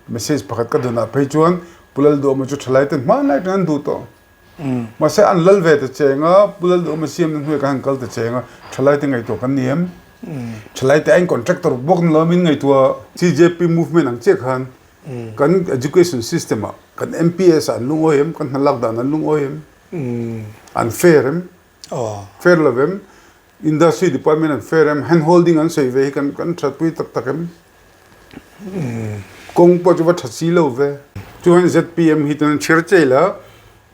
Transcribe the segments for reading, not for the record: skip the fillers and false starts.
Message pakhat ka dawnah phei chuan Pu Lalduhawma chu thalai ten hmanlai atangin an duh tawh. Mahse an lal ve ta cheng a, Pu Lalduhawma siamna hnuai kan han kal ta cheng a, thalai te ngaihtuah kan ni em? Thalai te aiin contractor bawk ni lo min ngaihtuah. CJP movement ang chiah khan kan education system ah kan MPS ah an lungawi em? Kan hna lak dan an lungawi em? An fair em? Fair lo em? Industry department an fair em? Hand holding an sawi ve hi kan kan thatpui tak tak em? Kawng pawh chu va tha si lo ve. Chuan ZPM hi chuan chhir chei la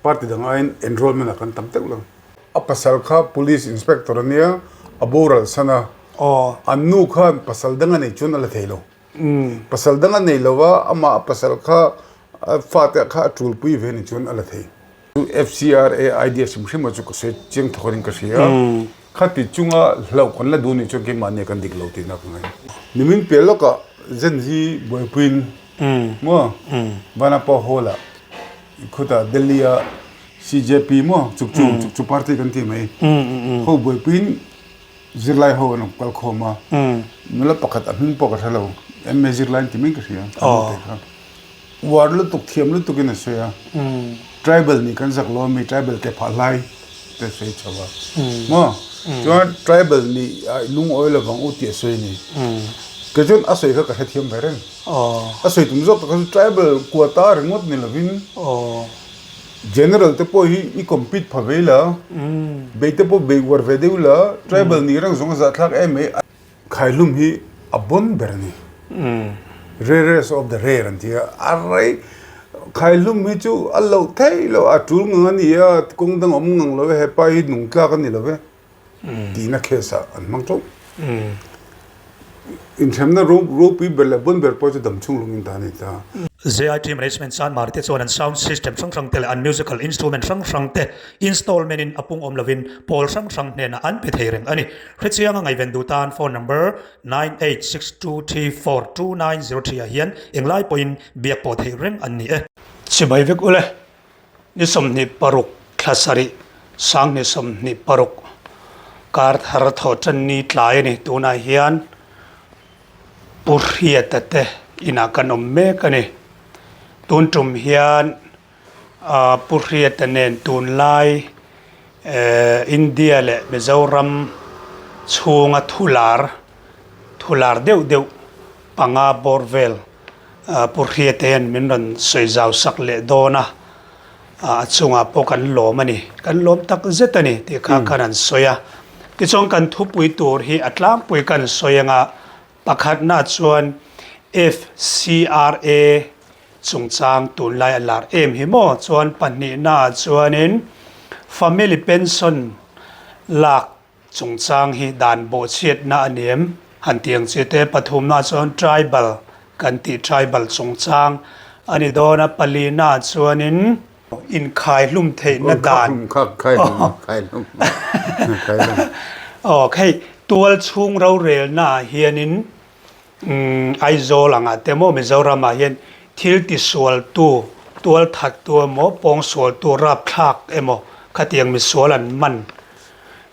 party dang aiin enrollment ah kan tam deuh lo. A pasal kha police inspector a nia, a boral san a. An nu khan pasal dang a nei chuan a la thei lo. Pasal dang a nei lo va, amah a pasal kha a fate kha a tulpui ve ni chuan a la thei. FCRA idea hrim hrim a chu ka sawi chiang thawk in ka hria. Khati chunga hlauh kan la duh nih chuan keimahni kan dik lo tihna ka ngai. Nimin piah lawkah Zen hi buaipuiin maw Vanapa Hall ah khutah Delhi a CJP maw chukchu chukchu party kan tih mai ho buaipuiin zirlai ho an rawn kal khawm a. Nula pakhat a hming pawh ka hre lo MA zirlai an ti mai ka hria a nu te kha. Uar lutuk thiam lutuk in a sawi a, tribal nih kan zak lo a mi tribal ke phah hlai te a sawi chho a maw chuan tribal nih ah lungawi lovang u tih a sawi a ni kei chuan a sawi kha ka hrethiam ve reng a sawi tum zawk tak kha chu tribal quota ringawt ni lovin general te pawh hi i compete pha ve ila bei te pawh bei uar ve deuh ila tribal nih reng zawng a zahthlak em mai. Khaihlum hi a bon ber a ni. Rarest of the rare an ti a. A rei Khaihlum hi chu a loh theih loh a tul ngang a ni a, kawng dang a awm ngang lo e, hepa hi nung tlak a ni lo ve tihna case ah an hmang teuh. Inhremna ropui ber leh bon ber pawh chu damchhung lungin ta a ni ta. ZIT Management Chanmar te chuan an sound system hrang hrang te leh an musical instrument hrang hrang te installment in a pung awm lovin pawl hrang hrang hnenah an pe thei reng a ni. Hrechianga ngaihven duh tan phone number 9862342903 ah hian englai pawhin biak pawh theih reng an ni e. Chibai vek ule, ni 26 thla sarih sanghnih 26 kar thar thawh tan ni tlai a ni. Tunah hian Pu Hriata te inah kan awm mek a ni. Tun tum hian Pu Hriata nen tunlai India leh Mizoram chhunga thular, thular deuh deuh panga bawr vel Pu Hriata hian min rawn sawi zau sak leh dawn a, a chungah pawh kan lawm a ni, kan lawm tak zet a ni tih kha khan an sawi a. Tichuan kan thupui tur hi a tlangpui kan sawi anga pakhatna chuan FCRA Chungchang tunlai a lar em hi maw? Chuan pahnihnaah chuanin Family Pension lak chungchang hi dan bawhchhiatna a ni em? Han ti ang chi te. Pathumnaah chuan Tribal kan tih Tribal chungchang a ni dawn a. Palinaah chuanin inkhaihlum theihna dan Aw hei tualchhung rorelnaah hianin Aizawl angah te maw Mizoramah hian thil tisualtu, tualthattu emaw, pawngsualtu rapthlak emaw khatiang misual an man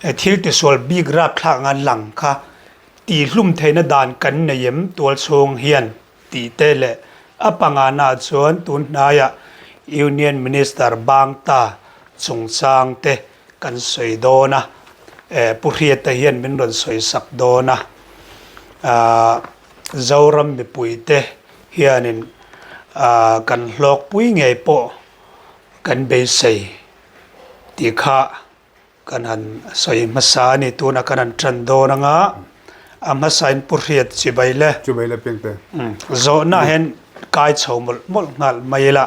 thil tisual bik rapthlak anga lang kha tihlum theihna dan kan nei em tualchhung hian tih te leh a pangana chuan tun hnaiah Union Minister Bangta chungchang te Kan sawi dawn a, Pu Hriata hian min rawn sawi sak dawn a, Zoram mipuite hianin kan hlawkpui ngei pawh kan beisei tih kha kan han sawi hmasa a ni. Tunah kan han ṭan dawn anga a hmasain Pu Hriat chibai le. Chibai le piangte. Zawhna hian kai chho mawlh mawlh nghal mai ila.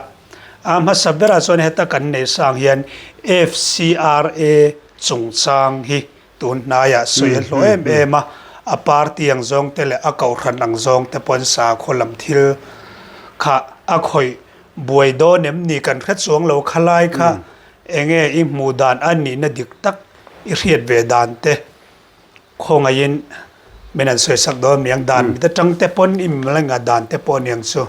A hmasa berah chuan heta kan nei sang hian FCRA chungchang hi tun hnaiah sawi a hlawh em em a, a party ang zawng te leh a kohhran ang zawng te pawn sakhaw lam thil kha a khawih buai dawn em ni kan hre chuang lo khalai kha enge i hmuh dan a nihna dik tak i hriat ve dan te. Khawngaihin min an sawi sak dawn miang dan mit atang te pawn i mlenga dan te pawh aniang chu.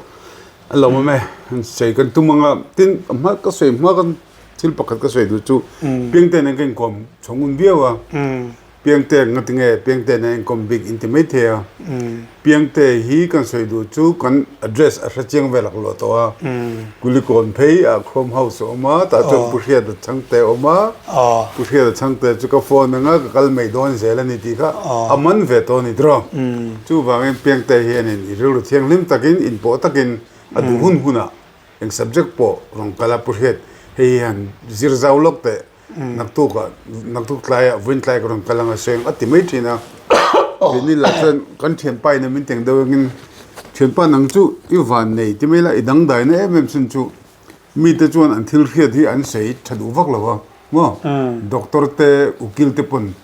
A lo awm e, an sawi kan tum anga tin a hma ka sawi hma kan thil pakhat ka sawi duh chu Piangte nen ka inkawm chho ngun viau a. Piangte nga tinge Piangte nen inkawm bik in ti maithei a. Piangte hi kan sawi duh chu kan address a hre chiang vel ak luah tawh a. Kulikawn phei ah Chrome House a awm a, tah chuan Pu Hriata Chhangte a awm a. Pu Hriata Chhangte chu ka phone anga ka kal mai dawn zel a ni tih kha a man ve tawh a ni tiraw. Chuvangin Piangte hianin i rilru thianghlim takin inpawh takin a duh hun hunah eng subject pawh rawn kal a Pu Hriat hei hi han zir zau lawk teh. Naktuk ah naktuk tlai ah vawiin tlai ka rawn kal anga seng a ti mai thin a. Keini lah chuan kan thianpa in a min teng deuh angin thianpa nang chu i van nei ti mai la i dangdai na em em chhun chu mite chuan an thil hriat hi an sawi tha duh vak lo a maw doctor te ukil te pawn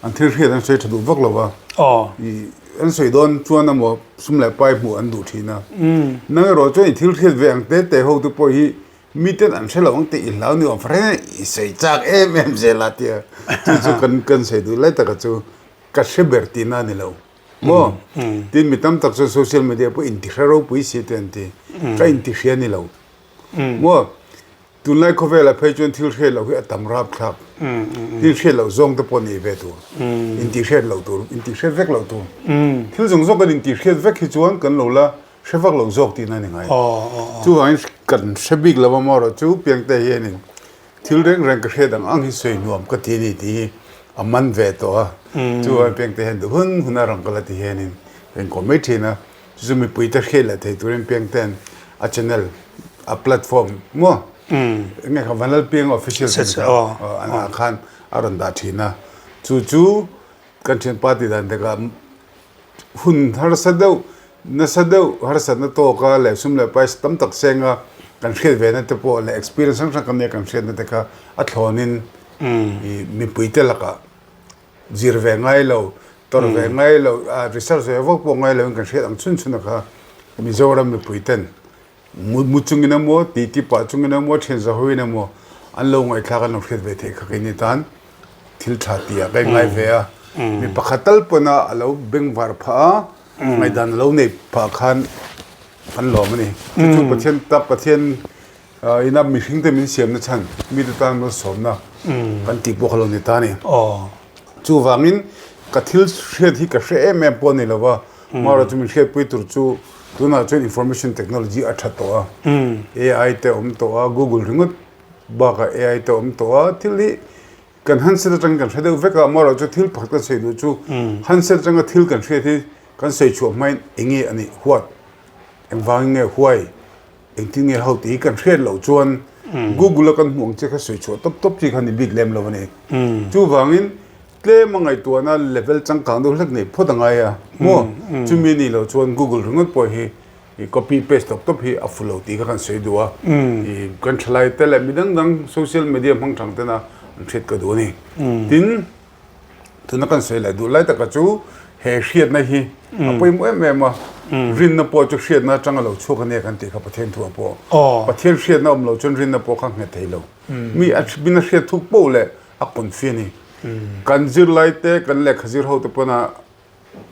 an thil hriat an sawi tha duh vak lo a i an sawi dawn chuan emaw sum leh pai hmuh an duh thin a nang erawh chuan i thil hriat ve ang te te ho te pawh hi Miten an hre lo ang tih i hlau ni awm fahran i sawi chak em em zel a tia chu chu kan kan sawi duh lai taka chu ka hre ber tihna a ni lo maw tin mi tam tak chuan social media pawh intihre ropui si te an ti ka intihria ni lo maw tunlai khawvelah phei chuan thil hriat loh hi a tam rap thlak thil hriat loh zawng te pawh nei ve tur intihhriat loh tur intihhriat vek loh tur thil zawng zawng kan intihhriat vek hi chuan kan lo la Hre vak lo zawk tihna a ni ngai. Chuvangin kan hre bik lo amaherawh chu Piangte hianin thil reng reng ka hriat ang ang hi sawi nuam ka ti a ni tih hi a man ve tawh a. Chuvangin Piangte hian duh hun hun a rawn kal a ti hianin ka inkawm mai thin a. Chu chu mipuite hriat leh thei turin Piangte'n a channel, a platform maw enge kha Vanlalpianga official tih kha ah khan a rawn dah thin a. Chu chu kan thianpa tih dan takah Hun harsa deuh, nasa deuh harsatna tawka leh sum leh price tam tak senga kan hriat ve na te pawh leh experience hrang hrang kan nia kan hriatna te kha a thlawnin ih mipuite lakah zir ve ngai lo, tawrh ve ngai lo, research ve vak pawh ngai loin kan hriat ang chhun chhun a kha Mizoram mipuiten Mu chungin emaw, titi pah chungin emaw, thian zahawiin emaw an lo ngaihthlak an lo hriat ve theih kha keini tan thil tha tih ah ka ingai ve a. Mi pakhat tal pawna a lo bengvar phah a, ngaihdan a lo nei phah khan an lawm a ni. Chu chu Pathian tak Pathian ina mihringte min siamna chhan mite tan malsawmna kan tih pawh kha lo ni ta a ni. Chuvangin ka thil hriat hi ka hre em em pawh a ni lo va, Mara chu min hriatpui tur chu tunah chuan information technology a tha tawh a, AI te awm tawh a, Google ringawt bakah AI te awm tawh a, thil hi kan handset atangin kan hre deuh vek a, mara chu thil pakhat kan sawi duh chu handset atanga thil kan hriat hi kan sawi chhuah hmain eng nge a nih huat, engvangin nge huai, engtin nge ho tih hi kan hriat loh chuan Google a kan hmuh ang che kha sawi chhuah tawp tawp chi kha ni bik lem lo a ni. Chuvangin Tlem a ngaihtuahna level changkang deuh hlek nei phawt a ngai a maw? Chumi nih loh chuan Google ringawt pawh hi i copy paste tawp tawp hi a fu lo tih kha kan sawi duh a. I kan thalai te leh mi dang dang social media hmang thang tena an hriat ka duh a ni. Tin, tuna kan sawi leh duh lai taka chu he hriatna hi a pawimawh em em a. Rinna pawh chu hriatna atanga lo chhuak a nia kan tih kha Pathian thuah pawh. Pathian hriatna awm loh chuan rinna pawh kha nghet thei lo. Mi a min a hriat thuk poh leh a confi a ni. Kan zirlai te, kan lehkha zir ho te pawna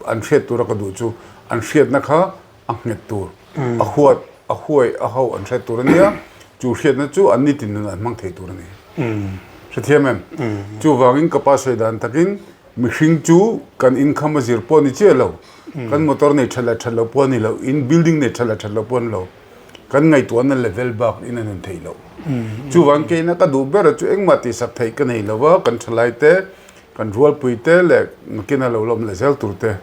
an hriat tura ka duh chu an hriatna kha a nghet tur, a huat, a huai, a ho an hriat tur a nia, chu hriatna chu an nitin nunah an hmang thei tur a ni. Hrethiam em? Chuvangin ka pa sawi dan takin mihring chu kan income a zir pawh a ni chiah lo, kan motor nei that leh that lo pawh a ni lo, in building nei that leh that lo pawh a ni lo. Kan ngaihtuahna level bak in a nun theih loh. Chuvang keina ka duh ber chu engmah tihsak theih ka nei lo va, kan thalai te, kan rualpui te leh nakina lo lawm leh zel tur te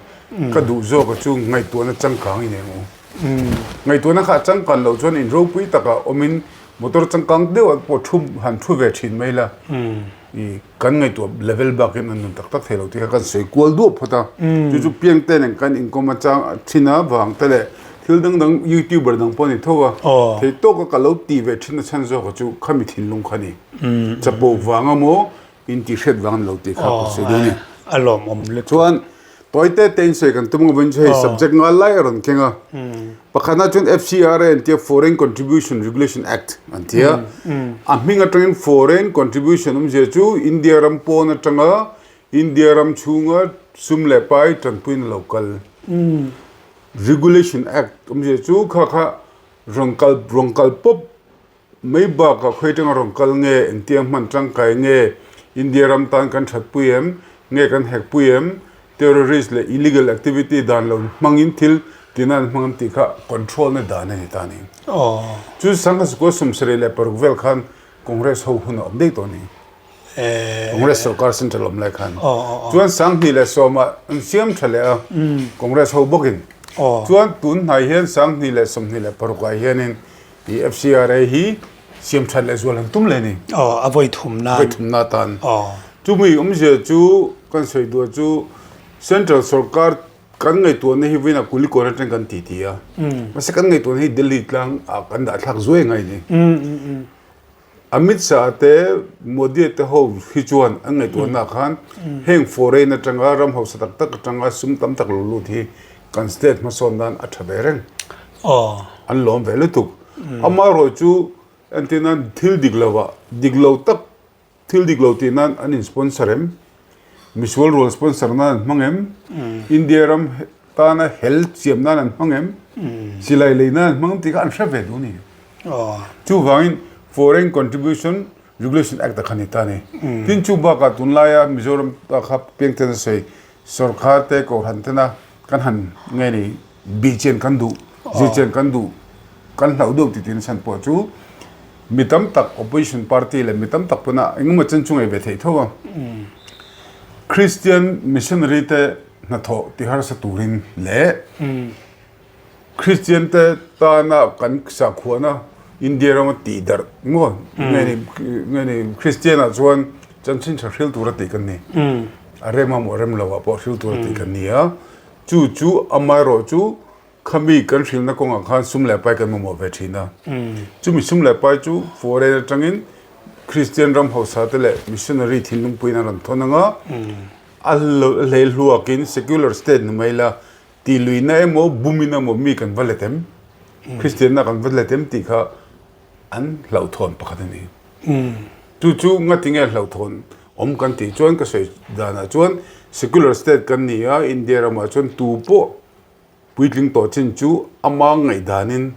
ka duh zawk a chu ngaihtuahna changkang i nei ang u. Ngaihtuahna kha a changkan loh chuan in ropui takah awmin motor changkang deuh ah pawh thu han thu ve thin mai la. I kan ngaihtuah level bakin an nun tak tak thei lo tih kha kan sawi kual duah phawt a, chu chu piangte nen kan inkawm atang thin a vang te leh thil dang dang youtuber dang pawh a ni tho a, thei tawka ka lo tih ve thin a chhan zawk chu khami thinlung kha ni, chapo vang emaw intihhriat vang a ni lo tih kha ka sawi dawn a ni. A lawmawm lutuk. Chuan Tawi te te in sawi kan tum ang chu hei subject nga lai a rawn keng a. Pakhatna chuan FCRA an tia Foreign Contribution Regulation Act an tia. A hming atangin Foreign Contribution awmzia chu India ram pawn atanga India ram chhunga sum leh pai tanpuiin a lo kal. Regulation Act awmzia chu kha kha rawn kal rawn kal pawp Mai bakah khawi atanga rawn kal nge, engtiang hman tangkai nge, India ram tan kan thatpui em? Nge kan hek pui em? Terrorist leh illegal activity dan lo hmangin thil tina an hmang em tih kha control na dan a ni ta a ni. Chu Sangha 76 vel khan Congress ho hun a awm daih tawh a ni. Congress sorkar central awm lai khan. Chuan 2010 ah an siam tha leh a, Congress ho bawkin. Chuan tun hnai hian 2026 ah hianin i FCRA hi siam that leh zual an tum leh a ni. A vawi thum nan. Vawi thum na tan. Chumi awmzia chu kan sawi duh chu central sorkar kan ngaihtuahna hi vawiinah Kulikawn atang kan ti ti a. Mahse kan ngaihtuahna hi Delhi tlang ah kan dah thlak zuai ngai a ni. Amit Shah te Modi te ho hi chuan an ngaihtuahna ah khan heng foreign atanga ram hausa tak tak atanga sum tam tak lo lut hi kan state hmasawn nan a tha ve reng. An lawm ve lutuk. Amaherawh chu entir nan thil dik lo ah dik lo tak thil dik lo tih nan an in sponsor em? Misual rual sponsor nan an hmang em? India ram tana hel chiam nan an hmang em? Silai lei nan an hmang em tih kha an hre ve duh a ni. Chuvangin Foreign Contribution Regulation Act a kha ni ta a ni. Tin chu bakah tunlaia Mizoram ah kha piangten a sawi sorkar te kohhran tena kan han nge ni bih chian kan duh, zir chian kan duh, kan hlauh deuh tih tina chhan pawh chu mi tam tak opposition party leh mi tam tak pawna engemaw chen chu ngaih ve theih tho a. Christian missionary te hnathawh ti harsa turin leh Christian te tana kan sakhuana India rama tih darh maw nge ni nge ni Christian ah chuan chanchin tha hril tura tih kan ni. A rem a maw rem lo ah pawh hril tura tih kan ni a. Chu chu amaherawh chu khami kan hrilhna kawngah khan sum leh pai kan mamawh ve thin a. Chumi sum leh pai chu foreign atangin Kristian ram hausa te leh missionary thinlung puiin an rawn thawn ang a, a hleihluakin secular state ni mai la tihluihna emaw bumin emaw mi kan va let em, Kristianna kan va let em tih kha an hlauhthawn pakhat a ni. Chu chu ngatinge hlauhthawn awm kan tih chuan ka sawi danah chuan secular state kan ni a, India ramah chuan tu pawh puitling tawh chin chu ama ngaihdanin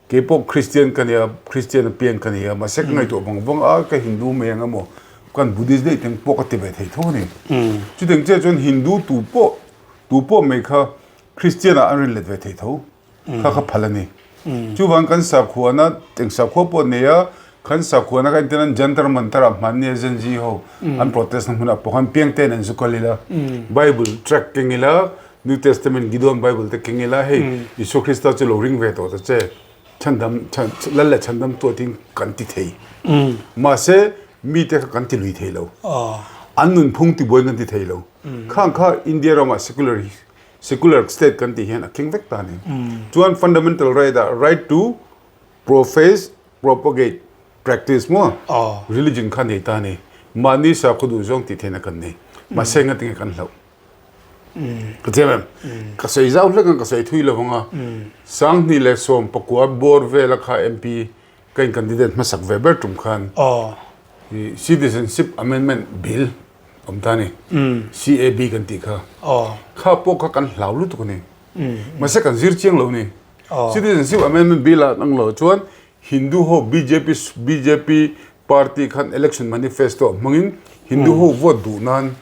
keipawh Christian ka nia, Christian apiang ka nia, mahse ka ngaihtuah vang vang a ka Hindu mai ang emaw kan Buddhist daih teng pawh ka ti ve thei tho a ni. Chutiang chiah chuan Hindu tu pawh tu pawh mai kha Christian ah an rinlet ve thei tho. Kha kha phal a ni. Chuvang kan sakhuana, eng sakhua pawh nei a, kan sakhuana kha engtin an Jantar Mantar ah hman nia Gen Z ho an protest na hmunah pawh khan piang ten an zu kal ila, Bible tract keng ila, New Testament Gideon Bible te keng ila, hei Isua Krista chu lo ring ve tawh ta che, chhandam, lal leh chhandam tuah tiin kan ti thei. Mahse, mite kha kan ti lui thei lo. An nunphung tibuai kan ti thei lo. Khang kha India ramah secular Secular state kan tih hian a keng vek ta a ni. Chuan fundamental right ah right to profess, propagate, practice maw religion kha nei ta a ni. Mahni sakhaw duh zawng tih theihna kan nei. Mahse ngatinge kan hlauh. Ka thiam em? Ka sawi zau hlek ang ka sawi thui lo vang a. 2019 bawr vela kha MP ka in candidate hmasak ve ber tum khan Citizenship Amendment Bill awm ta ni. CAB kan tih kha. Kha pawh kha kan hlau lutuk a ni. Mahse kan zir chiang lo ni. Citizenship Amendment Bill ah ang lo chuan Hindu ho bjp bjp party khan election manifesto hmangin Hindu ho vote duh nan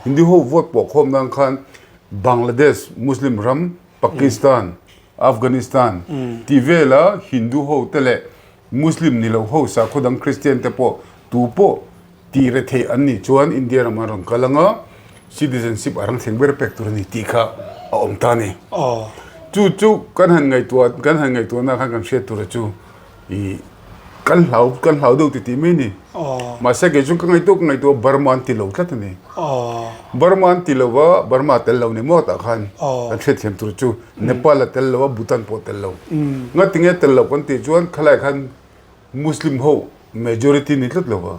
Hindu ho vote pawh khawm nan khan Bangladesh Muslim ram Pakistan Afghanistan tih vela Hindu ho te leh Muslim ni lo ho sakhaw dang Christian te pawh tu pawh tih re theih an nih chuan India ram an rawn kal anga citizenship a rang thleng ber pek tur a ni tih kha a awm ta a ni. Chu chu kan han ngaihtuah kan han ngaihtuahna khan kan hriat tura chu ih kan hlau kan hlau deuh titih mai a ni. Mahse kei chu ka ngaihtuah ka ngaihtuah Burma an ti lo tlat a ni. Burma an ti lo va Burma a tel lo ni maw tah khan kan hriatthiam tur chu Nepal a tel lo a Bhutan pawh a tel lo. Ngatinge tel lo kan tih chuan khalai khan Muslim ho majority ni tlat lo va.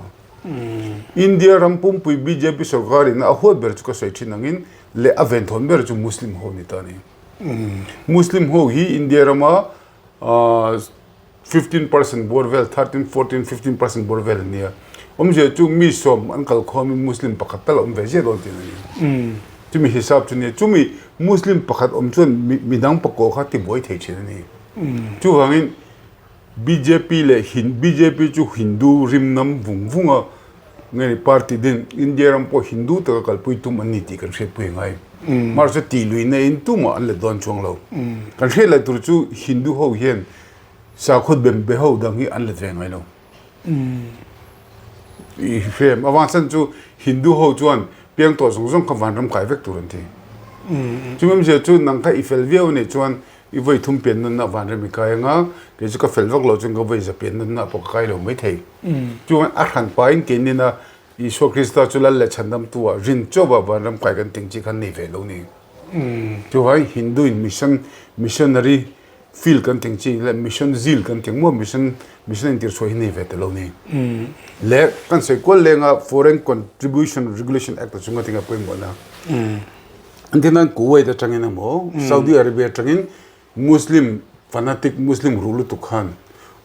India ram pumpui bjp sorkar in a huat ber chu ka sawi thin angin leh a venthawn ber chu Muslim ho ni ta a ni. Muslim ho hi India rama 15% bawr vel, 13, 14, 15% bawr vel an ni a. Awmzia chu mi sawm an kal khawmin Muslim pakhat tal a awm ve ziah dawn tih a ni. Chumi hisap chu nia, chumi Muslim pakhat awm chuan midang pakua kha tibuai thei thin a ni. Chuvangin bjp leh bjp chu Hindu rimnam vung vung a. Nge ni party din India ram pawh Hindu taka kalpui tum an ni tih kan hriatpui ngai. Mahse tih lui neiin tumah an let dawn chuang lo. Kan hriat leh tur chu Hindu ho hian sakhua bem be ho dang hi an let ve ngai lo. I hrem avang chhan chu Hindu ho chuan piang tawh zawng zawng kha vanram kai vek tur an ti. Chumi awmzia chu nang kha i fel viau anih chuan i vawi thum pian nunna vanram i kai anga kei chu ka fel vak lo chuan ka vawi za pian nunna pawh ka kai lo maithei. Chuan a hran pain keinina Isua Krista chu lal leh chhandamtu ah rin chauh a vanram kai kan ting chi khan nei ve lo ni. Chuvangin Hindu in mission missionary field kan ting chi leh mission zeal kan ting maw mission mission intir chhuah hi nei ve ta lo ni. Leh kan sawi kual lenga Foreign Contribution Regulation Act a chunga tinga pawimawhna. Engtin nan Kuwait atangin emaw Saudi Arabia atangin Muslim fanatic Muslim ruh lutuk khan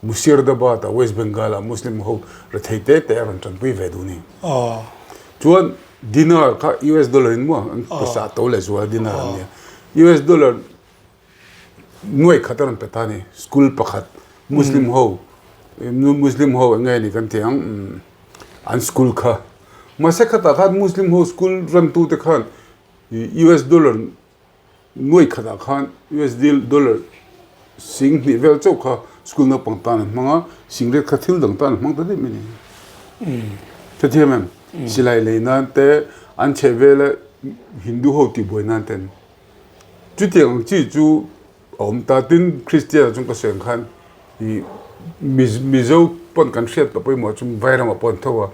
Mushirdabad ah West Bengal ah Muslim ho rethei te te a rawn tanpui ve duh ni. Chuan dinar kha US dollar in maw an pawisa a to leh zual dinar an nia. US dollar nuai khat a rawn pe ta ni school pakhat Muslim ho Muslim ho eng nge ni kan tih ang an school kha. Mahse khatah khan Muslim ho school run tute khan US dollar Nuai khatah khan USD dollar 2000 vel chauh kha school naupang tan an hmang a, singret kha thil dang tan an hmang ta daih mai a ni. Hrethiam em? Silai lei nan te, an chheh vela Hindu ho tihbuai nan ten. Chutiang ang chi chu a awm ta. Tin, Kristian ah chuan ka sawi ang khan ih Mizo pawn kan hriat tawh pawimawh chu Vairamah pawh an tho a.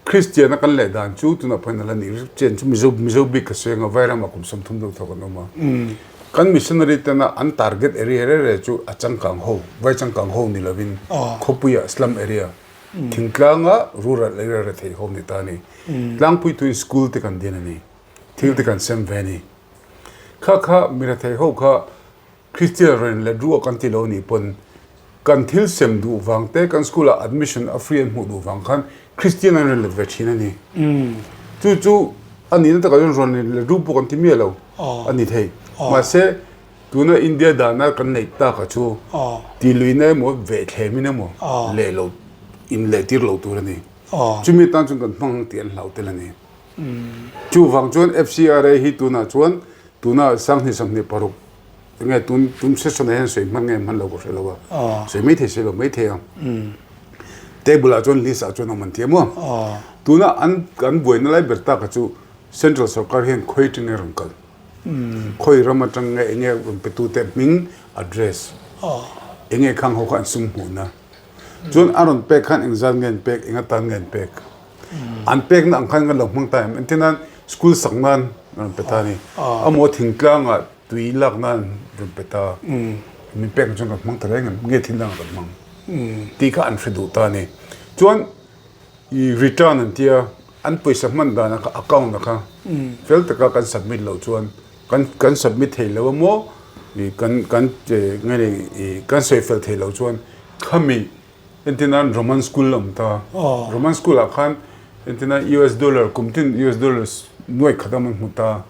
Kristian a kan leh dan chu tunah pawhin a la nih rih chian chu Mizo Mizo bik ka sawi anga Vairam ah kum 30 deuh tho kan awm a. Kan missionary tena an target area reh reh chu a changkang ho, vai changkang ho ni lovin khawpui ah slum area, thingtlang ah rural area rethei ho ni ta a ni. Tlangpui tuin school te kan din a ni, thil te kan sem ve a ni. Kha kha mi rethei ho kha Kristian rawn let ruah kan ti lo nih pawn kan thil sem duh vang te, kan school ah admission a free an hmuh duh vang khan Kristian an rawn let ve thin a ni. Chu chu a nihna takah chuan rawn let ruh pawh kan ti miah lo a ni thei. Mahse tuna India dana kan neih taka chu tihluihna emaw vehthlem in emaw leh lo in leh tir lo tur a ni. Chumi atan chuan kan hmang tih an hlau tel a ni. Chuvang chuan FCRA hi tunah chuan tuna 2026 Enge tun tun session ah hian sawi hman nge hman lo ka hre lo a, sawi mai thei sawi lo mai thei a. Table ah chuan list ah chuan awm an ti a maw. Tuna an an buaina lai ber tak chu central sorkar hian khawi atang nge rawn kal, khawi ram atang nge enge rawn pe tute hming address, enge khang ho kha an sum hmuhna. Chuan a rawn pek khan engzat nge an pek, eng atan nge an pek. An pekna ang khan kan lo hmang ta em, entirnan school sak nan rawn pe ta a ni. Amaw thingtlang ah Tui lak nan rawn pe ta. Min pek ang chuan kan hmang ta reng em? Nge thil dangah kan hmang? Tih kha an hre duh ta a ni. Chuan i return an tia, an pawisa hman danah kha account ah kha fel taka kan submit loh chuan kan kan submit thei lo a maw i kan kan nge ni i kan sawi fel thei loh chuan khami Entir nan Roman school a awm ta. Roman school ah khan entir nan US dollar kum tin US dollar nuai khat a man hmu ta.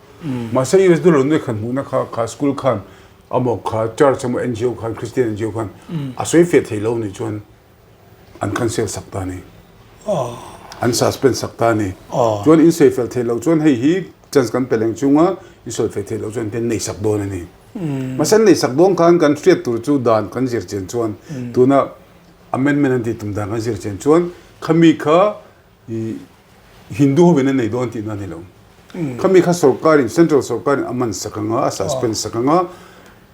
Mahse US dollar nuai khat hmuhna kha kha school khan amaw kha church emaw NGO khan Christian NGO khan a sawi fiah thei lo nih chuan an cancel sak ta a ni. An suspend sak ta a ni. Chuan in sawi fel thei lo chuan hei hi chance kan pe leng chunga in sawi fel thei lo chuan tin nei sak dawn a ni. Mahse an neihsak dawn khan kan hriat tur chu dan kan zir chian chuan tuna amendment an tih tum dan kan zir chian chuan khami kha i Hindu hovin an nei dawn tihna a ni lo. Khami kha sorkarin central sorkarin a man sak anga a suspend sak anga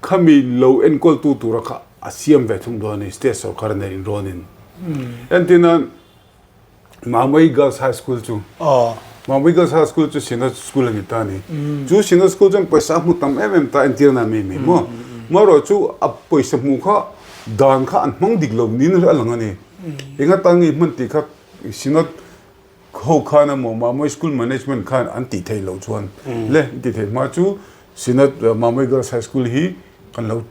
khami lo enkawltu tura kha a siam ve thung dawn a ni state sorkar nen inrawnin. Entirnan Mamui Girls High School chu Mamui Girls High School chu Synod School a ni ta a ni. Chu Synod School chuan pawisa a hmu tam em em ta entir na mi mi maw. Marawh chu a pawisa hmuh kha dan kha an hmang dik lo niin a lang a ni. Enga tan nge hman tih kha Synod ho khan emaw Mamui School Management khan an tih theih loh chuan le an tih theih hma chu Synod Mamui Girls High School hi kan lo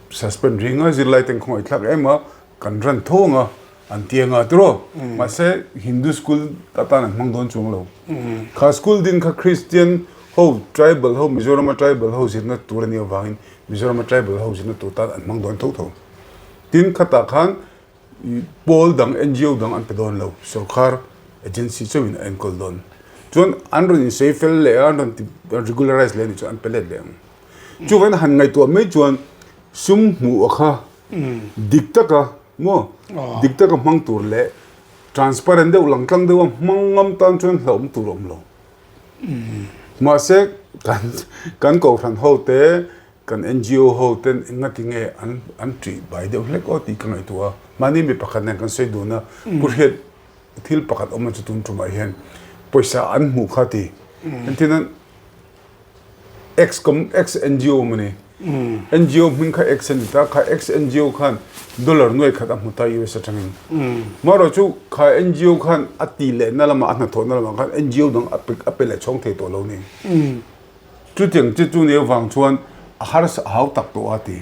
suspend ring a zirlai ten khawngaih thlak em a kan ran tho ang a. An ti anga tiraw? Mahse Hindu school atan an hmang dawn chuang lo. Kha school din kha Christian ho tribal ho Mizorama tribal ho zirna tur a nih avangin Mizorama tribal ho zirna tur tan an hmang dawn tho tho. Tin khatah khan pawl dang NGO dang an pe dawn lo. Sorkar. Agency chauhin a enkawl dawn. Chuan an rawn insawi fel leh a, an rawn ti regularize leh a nih chuan an pe let leh ang. Chuvangin han ngaihtuah mai chuan sum hmuh a kha dik taka maw dik taka hmang tur leh transparent deuh lang tlang deuha hmang ngam tan chuan hlauhawm tur a awm lo. Mahse kan kan kohhran ho te kan NGO ho ten engati nge an an ṭih bai deuh hlek aw tih ka ngaihtuah a. Mahni mi pakhat nen kan sawi dun a, Pu Hriat thil pakhat awm a chu tun ṭumah hian pawisa an hmuh kha ti. Engtin Ex com ex NGO awm a ni. NGO hming kha ex a ni ta, kha ex NGO khan dollar nuai khat a hmu ta US atangin. Marawh chu kha NGO khan a ti lehna lamah a hnathawhna lamah khan NGO dang a pe a pe leh chhawng thei tawh lo ni. Chutiang chi chu ni avang chuan a harsa a hau tak tawh a ti.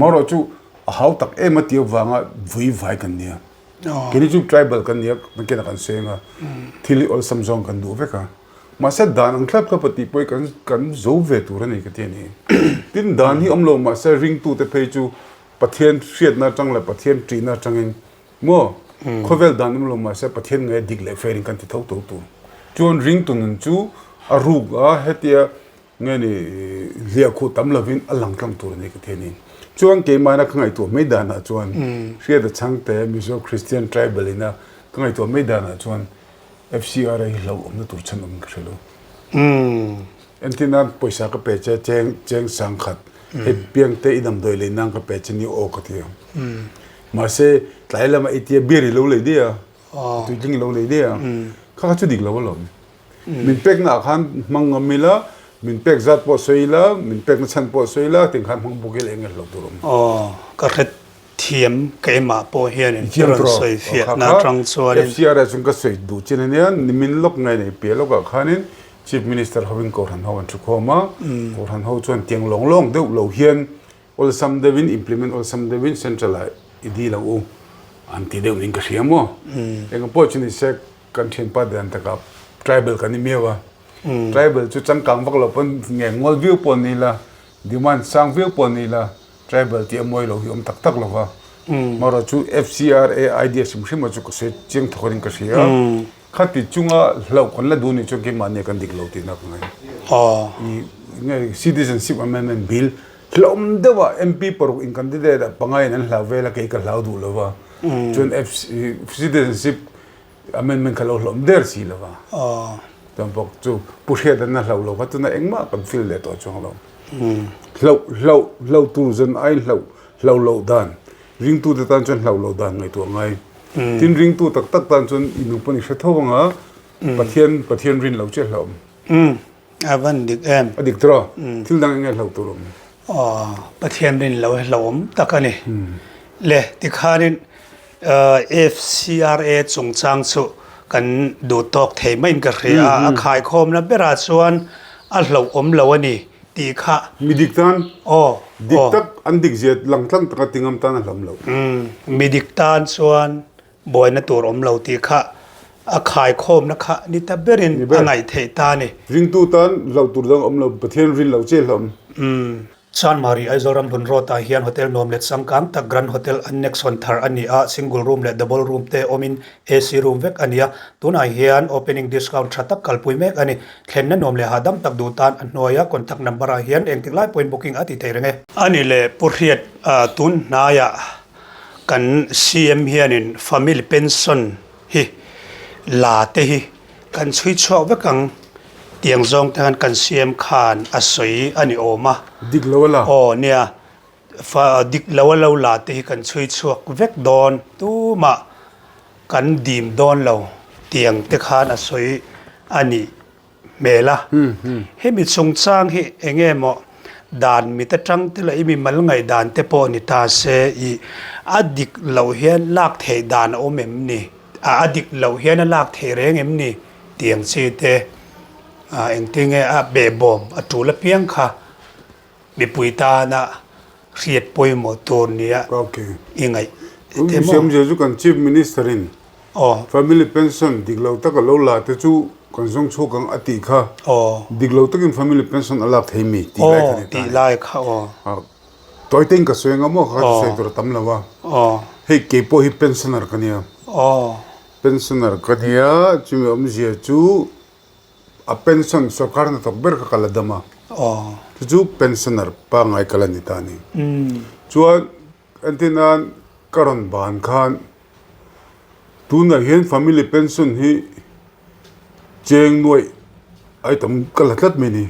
Marawh chu a hau tak em a ti avanga vui vai kan nia. Keini chu tribal kan nia, kan kan seng a, thil hi awlsam zawng kan duh vek a. Mahse dan ang thlap thlap a tih pawh hi kan kan zo ve tur a ni ka ti a ni. Tin dan hi awm lo mahse ringtute phei chu Pathian hriatna atang leh Pathian ṭihna atangin maw khawvel dan awm lo mahse Pathian nge dik leh ferin kan ti tho tho tur. Chuan ringtu nun chu a ruk a hetia nge ni hliahkhuh tam lovin a lang tlang tur a ni ka ti a ni. Chuan keimahna ka ngaihtuah mai danah chuan hriata chhangte Mizo Christian Tribal ina ka ngaihtuah mai danah chuan FCRA hi hlauhawmna tur chhan awm ka hre lo. Entir nan pawisa ka pe che cheng cheng sangkhat hei piangte i damdawi lei nan ka pe che ni aw ka ti ang. Mahse tlai lama i tia beer i lo lei daih a, tuitling i lo lei daih a, kha kha chu dik lo alawm. Min pekna ah khan hmang ngam ila, min pek zat pawh sawi ila, min pekna chhan pawh sawi ila, tiang khan hmang bawk ila eng nge hlauh tur awm. Aw ka hre Thiam keimah pawh hianin i rawn sawi fiahna atang chuanin. FCRA chuan ka sawi duh chin ania, nimin lawk ngai nei piah lawkah khanin Chief Minister hovin Kohhran ho an thukhawm a, Kohhran ho chuan tiang lawng lawng deuh lo hian awlsam deuhin implement awlsam deuhin Central ah i dil ang u an ti deuh niin ka hria maw. Engah pawh chu nise kan thianpa dan takah tribal kan ni miau a, tribal chu changkang vak lo pawn nge ngawl viau pawh ni ila, demand sang viau pawh ni ila, Tribal tih a mawi lo hi awm tak tak lo va. Marawh chu FCRA idea hrim hrim a chu ka sawi chiang thawk anin ka hria. Khati chunga hlauh kan la duh nih chuan keimahni kan dik lo tihna ka ngai. I nge Citizenship Amendment Bill hlauhawm deuh a MP paruk in candidate ah pangaiin an hlau vel a kei ka hlau duh lo va. Chuan Citizenship Amendment kha lo hlawm der si lo va. Chuan bawk chu Pu Hriatan a hlo lo kha tuna engmah kan feel leh tawh chuang lo. Hloh hloh hloh tur zan ai hloh hloh loh dan ringtute tan chuan hloh loh dan ngaihtuah ngai. Tin ringtu tak tak tan chuan i nung pawn i hre tho anga Pathian Pathian rin lo chiah hlauhawm. A van dik em? A dik tawh. Thil dang enge hlauh tur awm? Aw, Pathian rin lo hi hlauhawm tak a ni. Le, tikhanin FCRA chungchang chu kan duh tawk thei maiin ka hria a, a khaikhawmna berah chuan a hlauhawm lo a ni tih kha. Mi dik tan? Aw, Dik tak, an dik zia lang tlang taka ti ngam tan a hlauhawm lo. Mi dik tan chuan Buaina tur awm lo tih kha a khaikhawmna kha ni ta berin a ngaih theih ta a ni. Ringtu tan hlauh tur dang awm lo, Pathian rin loh che hlauh. Chanmari Aizawl Ramhlun Road ah hian hotel nuam leh changkang tak Grand Hotel Annex hawn thar a ni a, single room leh double room te awmin AC room vek a ni a, tunah hian opening discount tha tak kalpui mek a ni. Thlenna nuam leh hahdam tak duh tan a hnuaia contact number ah hian engtik lai pawhin booking a ti thei reng e. A ni leh Pu Hriat tun hnaiah Kan CM hianin family pension hi la te hi kan chhui chhuak vek ang tiang zawng te khan kan CM khan a sawi a ni awm a. Dik lo a la. Aw nia, fa dik lo a lo la te hi kan chhui chhuak vek dawn tumah kan dim dawn lo tiang te khan a sawi a nih. hmel a, hemi chungchang hi eng nge maw dan mit atang te leh i mimal ngaihdan te pawh ni ta se i a dik loh hian lak theih dan a awm em ni? A dik loh hian a lak theih reng em ni? Tih ang chi te engtin nge a behbawm a tul apiang kha mipui tana hriat pawimawh tur nia i ngaih te maw? Siamzia chu kan Chief Minister in Family pension dik lo taka lo la te chu kan zawng chhuak ang a tih kha dik lo takin family pension a lak thei mi tih lai kha ni ta tih lai kha aw. Tawi te in ka sawi anga maw kha ka sawi tur a tam lo a. Hei keipawh hi pensioner ka nia. Pensioner ka nia, chumi awmzia chu a pension sorkar hnathawk ber kha ka la dam a, chu chu pensioner pangngai ka la ni ta a ni. Chuan entir nan ka rawn ban khan tunah hian family pension hi cheng nuaih ai tam ka la tlat mai a ni.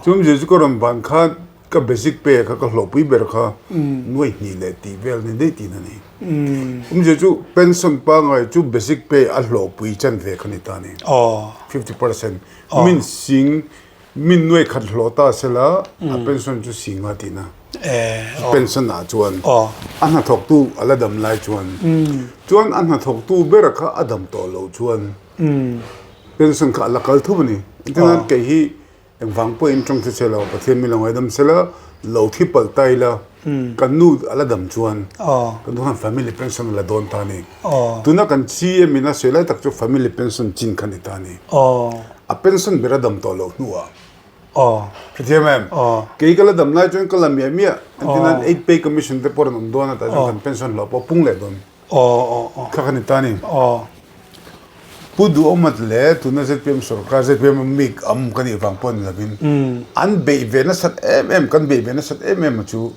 Chu awmzia chu ka rawn ban khan ka basic pay kha ka hlawhpui ber kha nuaih hnih leh tih vel ni daih tihna a ni. Awmzia chu pension pangngai chu basic pay a hlawhpui chan ve kha ni ta a ni. 50% min sing min nuaih khat hlawh ta sela a pension chu sing a tihna. Pension ah chuan a hnathawktu a la dam lai chuan chuan a hnathawktu ber kha a dam tawh loh chuan Pension kha a la kal thup a ni. Engtin kei hi engvang pawhin tawng che che lo, Pathian mi lo ngaidam se la, lo thi palh ta ila, kan nu a la dam chuan kan nu khan family pension a la dawn ta a ni. Tuna kan CM in a sawi lai tak chu family pension chin kha a ni ta a ni. A pension ber a dam tawh loh hnuah. Hrethiam em? Kei ka la dam lai chuan ka la miah miah. Engtin an eight pay commission te pawh rawn awm dawn a, tah chuan kan pension hlawh pawh a pung leh dawn. Kha ka ni ta ni. Pu Duhawmat leh tuna zpm sorkar, zpm a mik am ka nih vang pawh ni lovin an beih ve nasat em em, kan beih ve nasat em em a chu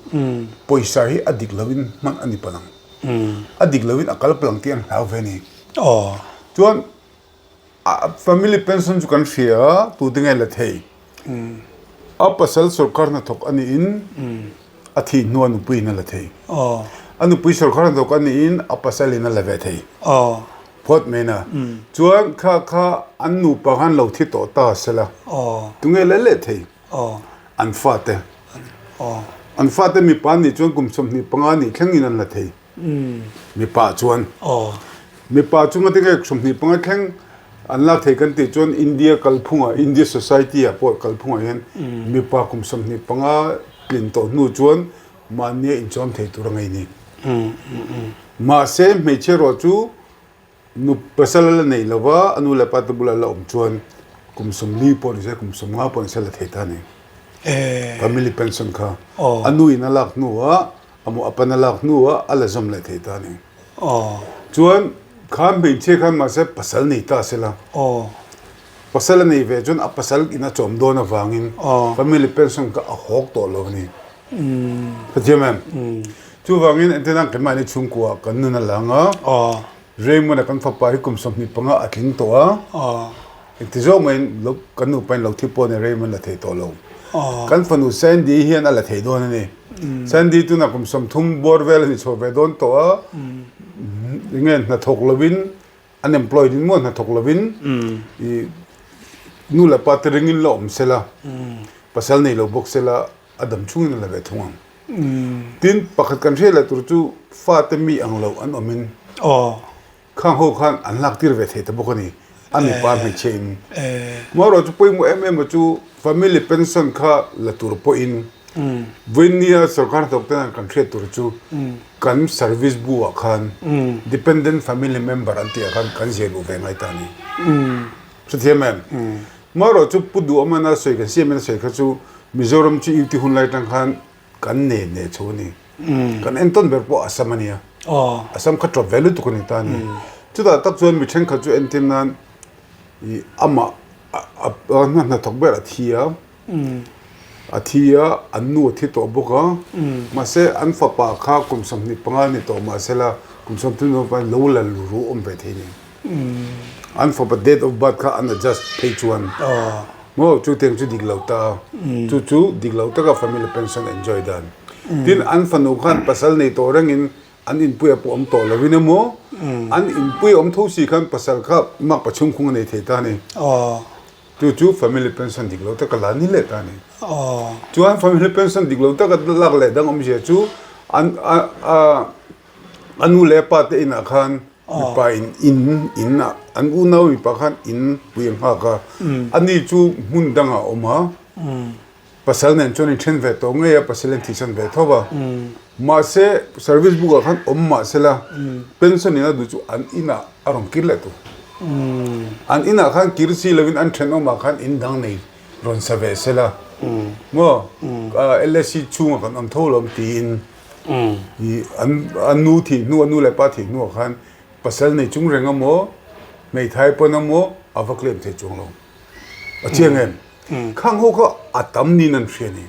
pawisa hi a dik lovin hman a ni palh ang. A dik lovin a kal palh ang tih an hlau ve a ni. Chuan A family pension chu kan hria a, tute nge la thei? A pasal sorkar hnathawk a niin a thih hnuah nupuiin a la thei. A nupui sorkar hnathawk a niin a pasalin a la ve thei. Phawt mai na. Chuan kha kha an nupa khan lo thi tawh ta sela, tunge la leh thei? An fate. An fate mipa nih chuan kum 25 nih thlengin an la thei. Mipa chuan mipa chunga te nge 25 thleng an lak thei kan tih chuan India kalphungah India society ah pawh kalphungah hian mipa kum 25 tlin tawh hnu chuan mahnia inchawm thei tur a ngei ni. Mahse hmeichhia erawh chu Nu pasal a la nei lo va, a nu leh pa te bulah a la awm chuan kum 40 pawh ni se, kum 50 pawh ni se a la thei ta a ni. Family pension kha a nu in a lak hnuah, a maw a pan a lak hnuah a la zawm leh thei ta a ni. Chuan kha hmeichhia khan mahse pasal nei ta se la, pasal a nei ve chuan a pasal in a chawm dawn avangin family pension kha a hawk tawh lo a ni. Hrethiam em? Chuvangin entirnan keimahni chhungkua kan nun a lang a, Raymond-a kan fapa hi kum 25 a tling tawh a, engti zawk maiin kan nupain lo thi pawh a ni Raymond la thei tawh lo. Kan fanu Sandy hian a la thei dawn a ni. Sandy tunah kum 30 bawr vel a ni chho ve dawn tawh a, enge hnathawk lovin unemployed in maw hnathawk lovin i nu leh pa te ringin la awm sela, pasal nei lo bawk sela a dam chhungin a la ve thung ang. Tin, pakhat kan hriat leh tur chu fate mi ang lo an awmin khang ho khan an lak tir ve thei ta bawk a ni, a mipa hmeichhia in. Amaherawh chu pawimawh em em a chu family pension kha la tur pawhin vawinia sorkar hnathawk ten kan hriat tur chu kan service bu ah khan dependent family member an tih ah khan kan ziah luh ve ngai ta a ni. Hrethiam em? Amaherawh chu Pu Duhawmana sawi kan siam in a sawi kha chu Mizoram chu UT hun lai atang khan kan ne ne chho a ni. Kan entawn ber pawh Assam a nia. Assam kha tawp ve lutuk a ni ta a ni. Chutah tak chuan mi thenkhat chu entir nan ih amah a hnathawk ber a thi a, a thi a, an nu a thi tawh bawk a, mahse an fapa kha kum 25 ni tawh mahsela kum 35 lo la ru awm ve thei a ni. An fapa date of birth kha an adjust phei chuan maw chu tiang chu dik lo ta a, chu chu dik lo taka family pension enjoy dan. Tin an fanu khan pasal nei tawh rengin an inpui a pawh awm tawh lovin emaw an inpui awm tho si khan pasal kha mak pachhung khung a nei thei ta a ni. Chu chu family pension dik lo taka la ni leh ta a ni. Chuan family pension dik lo taka lak leh dang awmzia chu an a A nu leh a pa te inah khan mipa in in in ah an unau mipa khan in pui a nghak a, a ni chu hmun dangah a awm a, pasal nen chuan in then ve tawh ngei a, pasal in thihsan ve tho va, mahse service book ah khan awm mahsela pension in a duh chu an inah a rawn kir leh tur. An inah khan kir si lovin an thenawmah khan in dang nei rawn sa ve sela maw LSC chhungah kan awm tho lawm tiin. I an an nu thih hnu a nu leh pa thih hnuah khan pasal nei chung reng emaw, hmeithai pawn emaw a va claim thei chuang lo. A chiang em? Khang ho kha a tam niin an hria a ni.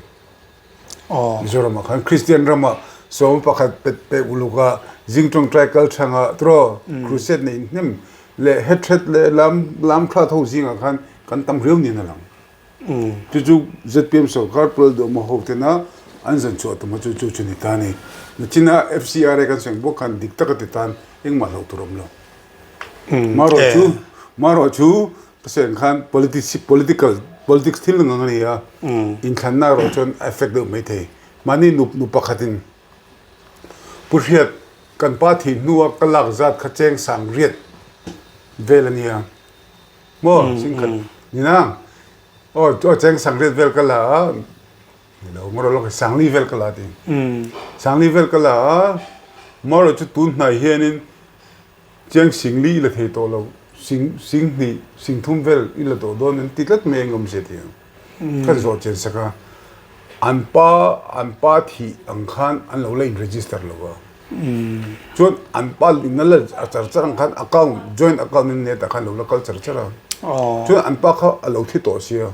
Mizoramah khan Kristian ramah sawm pakhat pet pek uluk a, zing tawngtai kal thangah tiraw crusade neih hnem leh hethet leh lam lam thla tho zingah khan kan tam riau niin a lang. Chu chu zpm sorkar pual duhma ho tena an zan chhuah tum a chu chu chu ni ta a ni. Nachina FCRA kan sawi bawk khan dik taka ti tan engmah hlauh tur a awm lo. Marawh chu marawh chu ka sawi ang khan politics political politics thil ang ang a ni a, inthlanna erawh chuan a effect deuh maithei. Mahni nu nu pakhatin Pu Hriat kan pa thih hnua ka lak zat kha cheng sang riat vel a nia maw singkhat ni nang aw aw cheng sang riat vel ka la a ni lo marawh lawk sangli vel ka la ti sangli vel ka la a marawh chu tun hnai hianin Chiang singli i la thei tawh lo, sing sing hnih, sing thum vel i la tawh dawn an ti tlat mai ang awmzia tih ang. Kan zawh chian sak a, an pa an pa thih ang khan an lo la in register lo va. Chuan an pa in a la a char char ang khan account joint account in net ah khan lo la kal char char a. Chuan an pa kha a lo thi tawh sia.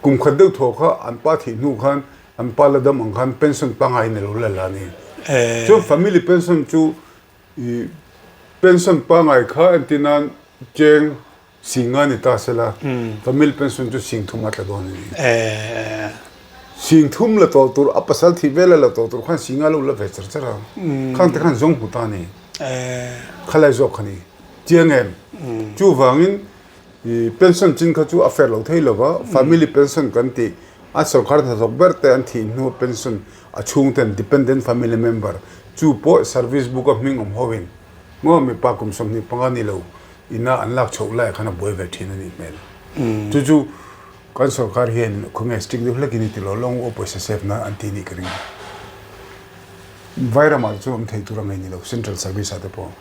Kum khat deuh thaw kha an pa thih hnu khan an pa la dam ang khan pension pangngai in a lo la la a ni. Chuan family pension chu I pension pangai kha entir nan cheng sing a ni ta sela, family pension chu sing thum a tla dawn a ni. Sing thum la tawh tur, a pasal thih vela la tawh tur khan sing a lo la ve char char a, khang te khan zawng hmu ta a ni. Khalai zawk kha ni. Chiang em? Chuvangin i pension chin kha chu a fair lo thei lo va, family pension kan tih a sorkar hnathawk ber te an thih hnu pension a chhungten dependent family member chu pawh service book a hming awm ho in maw mipa kum 25 ni lo ina an lak chhoh laiah khan a buai ve thin a nih hmel. Chu chu kan sorkar hian khawnge strict deuh hlekin i ti lo lawng aw pawisa save na an ti nih ka ring. Vairamah te chuan awm thei tur a ngei ni lo central service ah te pawh.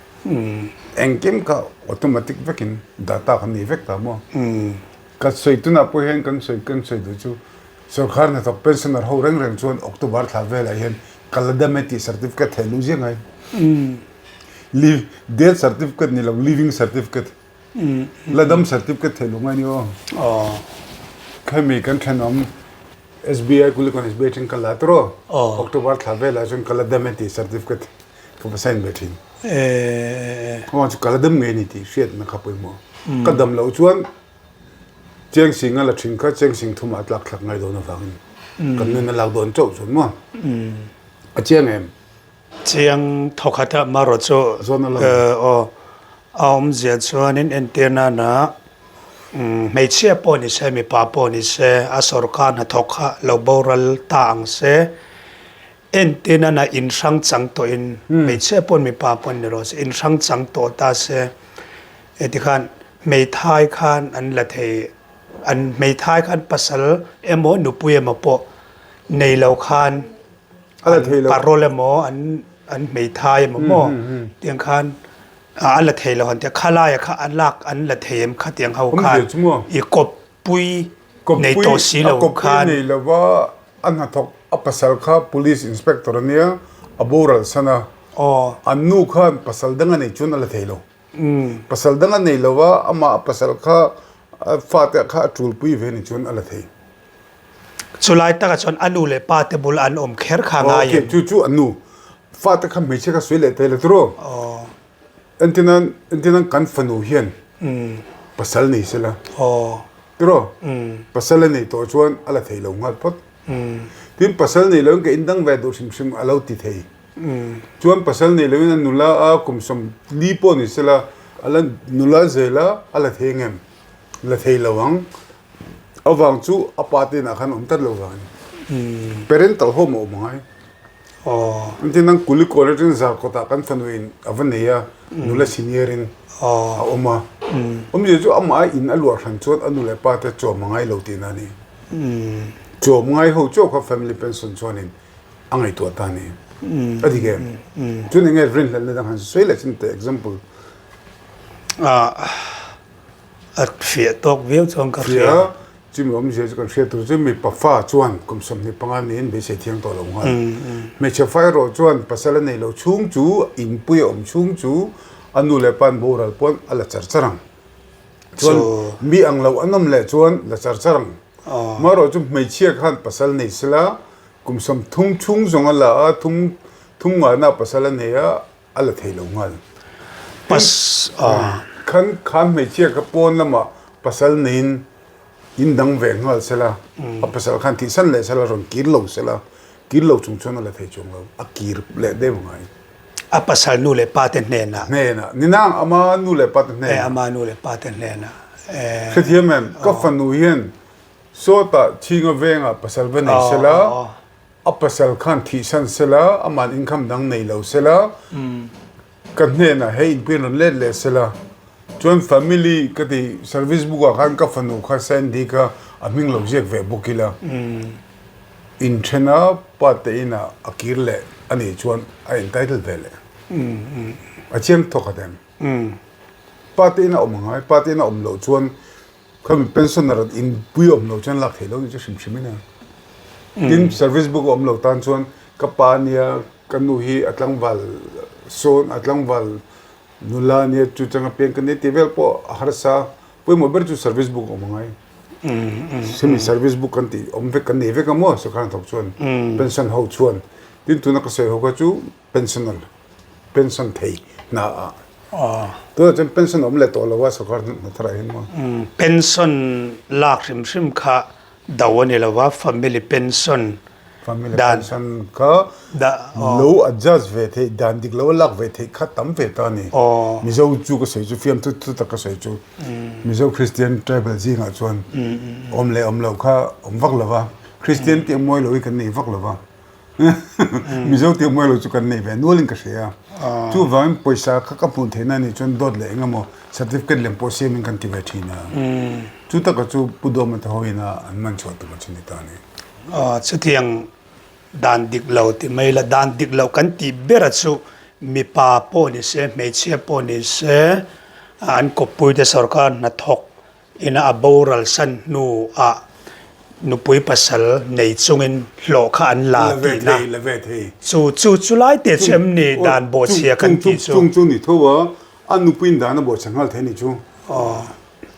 Engkim kha automatic vekin data kha nei vek ta maw. Ka sawi tunah pawh hian kan sawi kan sawi duh chu sorkar hnathawk pensioner ho reng reng chuan October thla velah hian ka la dam e tih certificate theih luh ziah ngai. Live death certificate ni lo living certificate la dam certificate theih luh ngai ni aw. Khemi kan thenawm SBI Kulikawn SBI atang ka la tawh aw October thla velah chuan ka la dam e tih certificate ka va sign ve thin. Aw chu ka la dam ngei a ni tih hriatna kha pawimawh. Ka dam loh chuan Cheng sing a la thin kha cheng sing thumah a tlak thlak ngai dawn avangin kan nun a lak dawn chauh chuan maw a chiang em? Chiang thawkhat a marawh chu aw a awmzia chuanin entir nana hmeichhia pawh ni se mipa pawh ni se a sawrkar hnathawk kha lo boral ta ang se Entir nana in hrang chang tawhin hmeichhia pawn mipa pawn ni rawh se in hrang chang tawh ta se heti khan hmeithai khan an la thei an hmeithai khan pasal emaw nupui emaw pawh nei lo khan an parole emaw an an hmeithai emaw maw tiang khan a la thei lo han tia khalai ah kha a lak an la thei em khatiang ho khan i kawp pui nei tawh si lo khan. Kawppui nei lova a hnathawk a pasal kha police inspector a nia, a boral san a. An nu khan pasal dang a nei chuan a la thei lo. Pasal dang a nei lova amah a pasal kha a fate kha a tulpui ve ni chuan a la thei. Chulai takah chuan a nu leh pa te bul an awm kher kha ngai em? Chu chu a nu fate kha hmeichhia kha sawi leh thei la tiraw? Entinan, entinan kan fanu hian pasal nei sela. Tiraw? Pasal a nei tawh chuan a la thei lo nghal phawt. Tin, pasal nei loin ka indang ve duh hrim hrim a lo ti thei. Chuan pasal nei loin a nula a kum 40 pawh ni sela, a la nula zel a, a la thei ngem? La thei lo ang. Avang chu a pa te inah khan awm tlat lo vang a ni. Parental home a awm angai. Engtin nang Kulikawn atangin Zarkawtah kan fanuin a va nei a, nula senior in a awm a. Awmzia chu amah a in a luah hran chuan a nu leh pa te chawm a ngai lo tihna a ni. Chawm ngai ho chauh kha family pension chuanin a ngaihtuah ta a ni. A dik em? Chuan enge rinhlelhna dang han sawi leh chin teh example. A fiah tawk viau chuan ka hria. Chumi awmzia chu kan hriat tur chu mipa fa chuan kum 25 niin beisei thiang tawh lo nghal. Hmeichhe fa erawh chuan pasal a nei lo chhung chu inpui a awm chhung chu a nu leh pa an boral pawn a la char char ang. Chuan mi ang lo an awm leh chuan la char char ang. Marawh chu hmeichhia khan pasal nei sela kum 30 chhung zawng a la a, thum thum ngahna pasal a nei a, a la thei lo nghal. Khan khan hmeichhia kha pawn lamah pasal neiin in dang ve nghal sela, a pasal khan thihsan leh sela rawn kir lo sela, kir lo chung chuan a la thei chuang lo, a kir leh deuh ngai. A pasal nu leh pa te hnenah. Hnenah. Ni nang ama nu leh pa te hnenah. E ama nu leh pa te hnenah. E. Hrethiam em, ka fanu hian sawtah chhinga vengah pasal va nei sela, a pasal khan thihsan sela, aman income dang nei lo sela, ka hnenah hei inpui an rawn let leh sela, chuan family ka ti service book ah khan ka fanu kha Sandy kha a hming lo ziak ve bawk ila, inthen a pa te inah a kir leh a nih chuan a entitle ve leh. A chiang thawk khat em? Pa te inah awm a ngai, pa te inah awm loh chuan Khami pensioner in pui awm lo chuan lak theih lo ni chu hrim hrim in a. Tin service book a awm lo tan chuan ka pa nia ka nu hi a tlangval sawn a tlangval nula nia chu chang a piang ka nia tih vel pawh a harsa pawimawh ber chu service book a awm angai. Semi service book kan tih awm vek kan nei vek a maw sawrkar hnathawk chuan pension ho chuan tin tuna ka sawi ho kha chu pensioner pension thei hna ah tunah chuan pension awm leh tawh lo a sawrkar hna tharah hian maw. Pension lak hrim hrim kha do a ni lo a, family pension Family pension kha lo adjust ve theih dan dik lo a lak ve theih kha tam ve ta a ni. Mizo chu ka sawi chu fiamthu thu tak ka sawi chu Mizo Christian tribal zingah chuan awm leh awm loh kha awm vak lo va, Christian tih a mawi lo hi kan nei vak lo va. Mizo tih mawi lo chu kan nei ve nualin ka hria a, chuvangin pawisa kha ka hmuh theihna anih chuan dawt leh eng emaw certificate lem pawh siamin kan ti ve thin a, chu taka chu Pu Dawma te hoin a an man chhuah tum a chu ni ta a ni. Chutiang dan dik lo ti mai la, dan dik lo kan tih bera chu mipa pawh ni se, hmeichhia pawh ni se, an kawppuite sorkar hnathawk Ina a boral san hnu ah nupui pasal nei chungin hlawh kha an la tihna. Chu chu chu lai te chu em ni dan bawhchhia kan tih chu. Chung chu ni tho a, a nupuiin dan a bawhchhia nghal thei ni chu.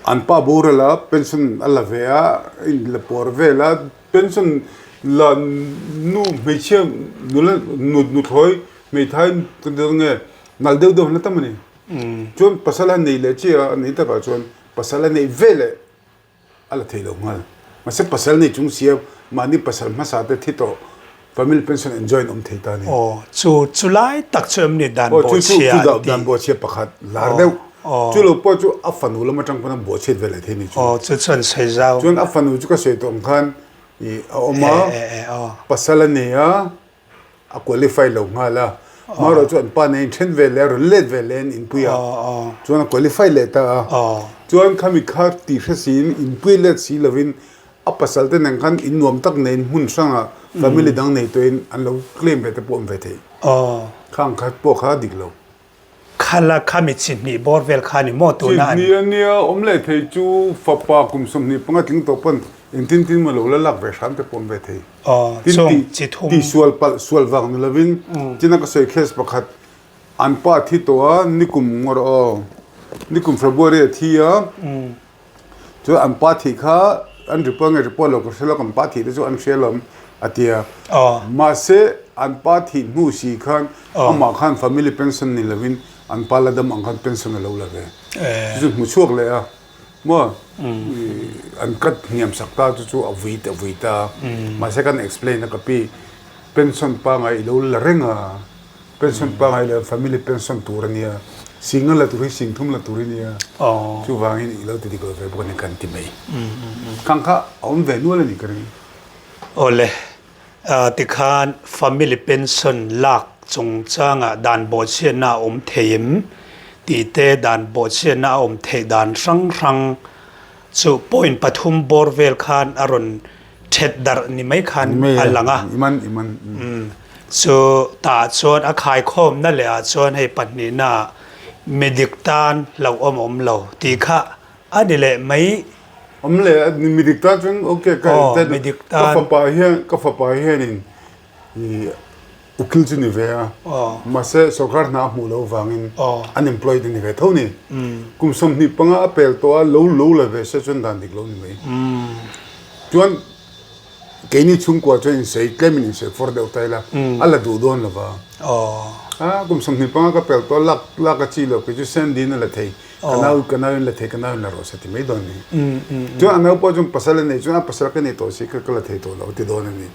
An pa boral a, pension a la ve a, a in la pawr vel a, pension la nu hmeichhia nula nuthlawi hmeithai kan ti dawn nge nalh deuh deuh an la tam a ni. Chuan pasal a nei leh chiah a, a nei takah chuan pasal a neih ve leh a la thei lo nghal. Mahse pasal nei chung sia mahni pasal hmasa te thi tawh family pension enjoy an awm thei ta a ni. Aw, chu chu lai tak chu em ni dan bawhchhia an ti? Dan bawhchhia pakhat lar deuh. Chu lo pawh chu a fanu lam atang pawn a bawhchhiat ve leh thei ni chu. Aw, chu chuan sawi zau. Chuan a fanu chu ka sawi tawh ang khan ih a awm a, pasal a nei a, a qualify lo nghal a, hmarawh chu an pa nen then ve leh a rawn let ve leh an inpui a, chuan a qualify leh ta a, chuan khami kha tih hre siin inpui let si lovin a pasal te nen khan in nuam tak neiin hmun hrangah family dang nei tawhin an lo claim ve te pawh awm ve thei, khang kha pawh kha a dik lo. Khala khami chi hnih bawr vel kha ni maw tuna an. Chi hnih a nia, awm leh thei chu fapa kum 25 tling tawh pawn engtin tin maw lo la lak ve hram te pawh awm ve thei. Tin ti ti sual palh sual vang ni lovin tina ka sawi case pakhat an pa thi tawh a nikum ngawr aw nikum February a thi a. Chuan an pa thih kha an report nge report lo ka hre lo kan pa thih te chu an hria lawm a ti a. Mahse an pa thih hnu si khan amah khan family pension ni lovin an pa la dam ang khan pension a lo la ve. Chu chu hmu chhuak leh a maw an cut hniam sak ta chu chu a vui a vui ta. Mahse kan explain a ka pi pension pangai i lo la reng a. Pension pangai leh family pension tur a nia, singa la tur hi sing thum la tur i nia, chuvangin i lo ti dik lo ve bawk a ni kan ti mai. Khang kha a awm ve nual a ni ka ring. Awle, tikhan family pension lak chungchangah dan bawhchhiatna a awm thei em tih te, dan bawhchhiatna a awm theih dan hrang hrang chu point pathum bawr vel khan a rawn Ṭhet darh ni mai khan a lang a. Chu tah chuan a khaikhawmna leh ah chuan hei pahnihna ah midik tan hlauhawm awm lo tih kha a ni leh mai. Awm leh a midik tan chuan ok ka fapa hian ka fapa hianin i. Ukil chu ni ve a, mahse sorkar hna a hmuh loh avangin unemployed a ni ve tho ni. Kum 25 a pel tawh a, lo lo la ve se chuan dan dik lo ni mai. Chuan keini chhungkua chuan insawi tlemin insawi fawr deuh ta ila, a la duh dawn lo va. A kum 25 ka pel tawh a, lak lak a chi lo, kei chu Sandy-in a la thei, ka nau ka nauin la thei, ka nauin la rawh se ti mai dawn ni. Chuan a nau pawh chuan pasal a nei chuan a pasal ka nei tawh si kha ka la thei tawh lo a ti dawn a ni.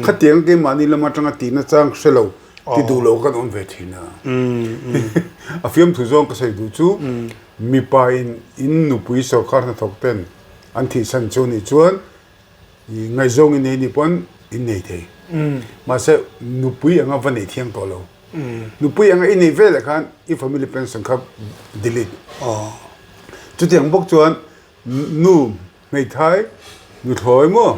Khatiang keimahni lam atanga tihna chang hre lo ti duh lo kan awm ve thin a. A fiamthu zawng ka sawi duh chu mipa in in nupui sorkar hnathawk ten an thihsan chu nih chuan Ngaihzawng i nei nih pawn in nei thei. Mahse nupui anga va nei thiang tawh lo. Nupui anga i neih veleh khan i family pension kha delete. Chutiang bawk chuan nu hmeithai nuthlawi maw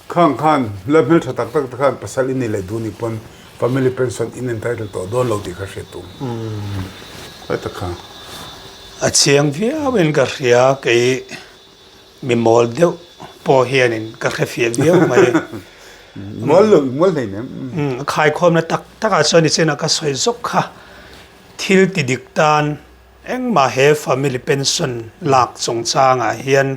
khang khan la hmeltha tak tak te khan pasal i nei leh duh nih pawn family pension in entitle tawh dawn lo tih kha hriat tum. Tlai tak kha. A chiang viau in ka hria kei. Mi mawl deuh pawh hianin ka hre fiah viau mai. Mawl lo, mawl hlei nem. A khaikhawmna tak takah chuan i chenah ka sawi zawk kha. Thil ti dik tan engmah he family pension lak chungchangah hian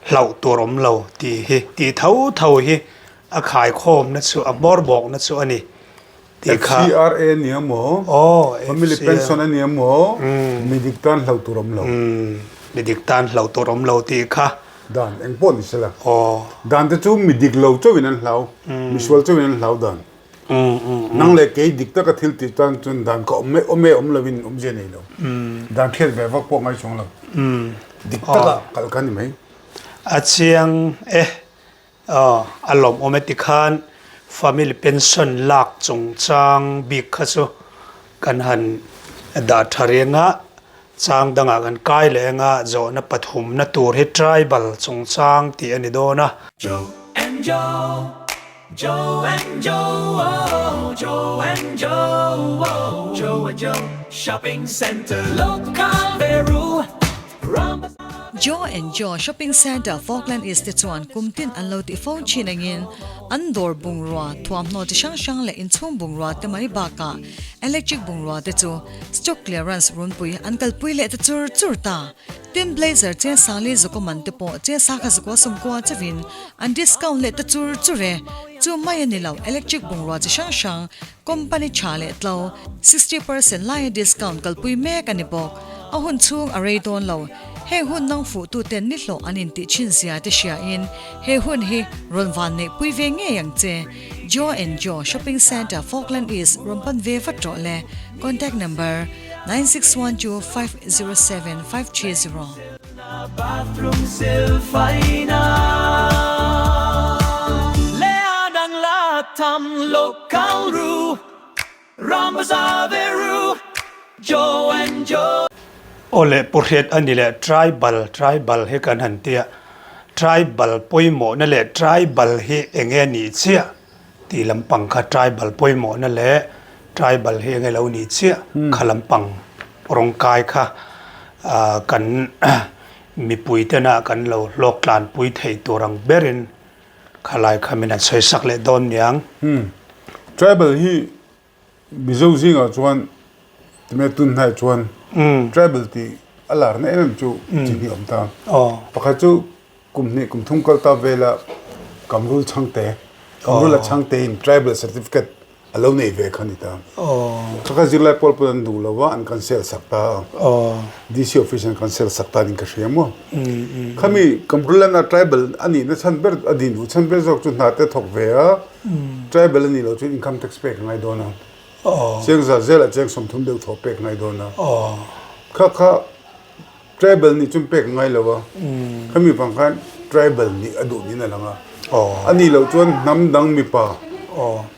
hlauh tur awm lo tih hi tih tho tho hi a khaikhawmna chu a hmawr bawkna chu a ni. Tih kha. FCRA a nia maw? Aw, Family pension a nia maw? Mi dik tan hlauh tur awm lo. Mi dik tan hlauh tur awm lo tih kha. Dan eng pawh ni sela. Aw. Dan te chu mi dik lo chauhin an hlau, mi sual chauhin an hlau dan. Nang leh kei dik taka thil tih tan chuan dan kha awm awm e awm lovin awmzia nei lo. Dan hriat ve vak pawh ngai chuang lo. Dik taka kal kha ni mai. A chiang e. Aw, a lawmawm e tikhan family pension lak chungchang bik kha chu kan han dah tha reng a, chang dangah kan kai leh eng a, zawhna pathumna tur hi tribal chungchang tih a ni dawn a. Joe and Joe, Joe and Joe, oh, Joe and Joe, oh, Joe and Joe Shopping Centre, Local Veru. Joe and Joe Shopping Centre Falkland East te chuan kum tin an lo tih fo thin angin an dawr bungrua, thuamhnaw chi hrang hrang leh inchhung bungrua te mai bakah electric bungrua te chu stock clearance runpui an kalpui leh ta chur chur ta. Tin blazer cheng sang li zukaw man te pawh cheng sangkhat zukua sawmkua chauhin an discount leh ta chur chur e. Chu mai a ni lo electric bungrua chi hrang hrang Company tha leh tlo, 60% laia discount kalpui mek a ni bawk. A hun chhung a rei dawn lo. Heng hun nang fuhtuten ni hlawh an intih thin zia te hriain he hun hi rawn van neihpui ve ngei ang che. Joe and Joe Shopping Centre Falkland East rawn pan ve vat rawh le. Contact number, 9612 507 530. Bathroom sil faina leh a dang la tham local ru Ram bazaar ve ru Joe and Joe. Aw le Pu Hriat a ni leh tribal tribal hi kan han tia tribal pawimawhna leh tribal hi eng nge nih chiah tih lampang kha tribal pawimawhna leh tribal hi eng nge lo nih chiah kha lampang rawngkai kha kan mipui tena kan lo hlawk tlanpui theih tur ang berin khalai kha min han sawi sak leh dawn niang. Tribal hi Mizo zingah chuan time tun hnai chuan tribal tih a larna em em chu chi hnih a awm ta. Pakhat chu kum hnih kum thum kal ta vela Kamrul Chhangte, Kamrula Chhangte in tribal certificate a lo nei ve kha ni ta. Kha kha zirlai pawl pawn an duh lo a, an cancel sak ta a. DC office an cancel sak ta niin ka hria maw. Khami Kamrulana tribal a nihna chhan ber, a din duh chhan ber zawk chu hna te thawk ve a, Tribal a nih loh chuan income tax pek a ngai dawn a. Cheng za zelah cheng 30 deuh thaw pek a ngai dawn a. Kha kha tribal nih chuan pek a ngai lo a. Khami vang khan tribal nih a duh niin a lang a. A nih loh chuan hnam dang mipa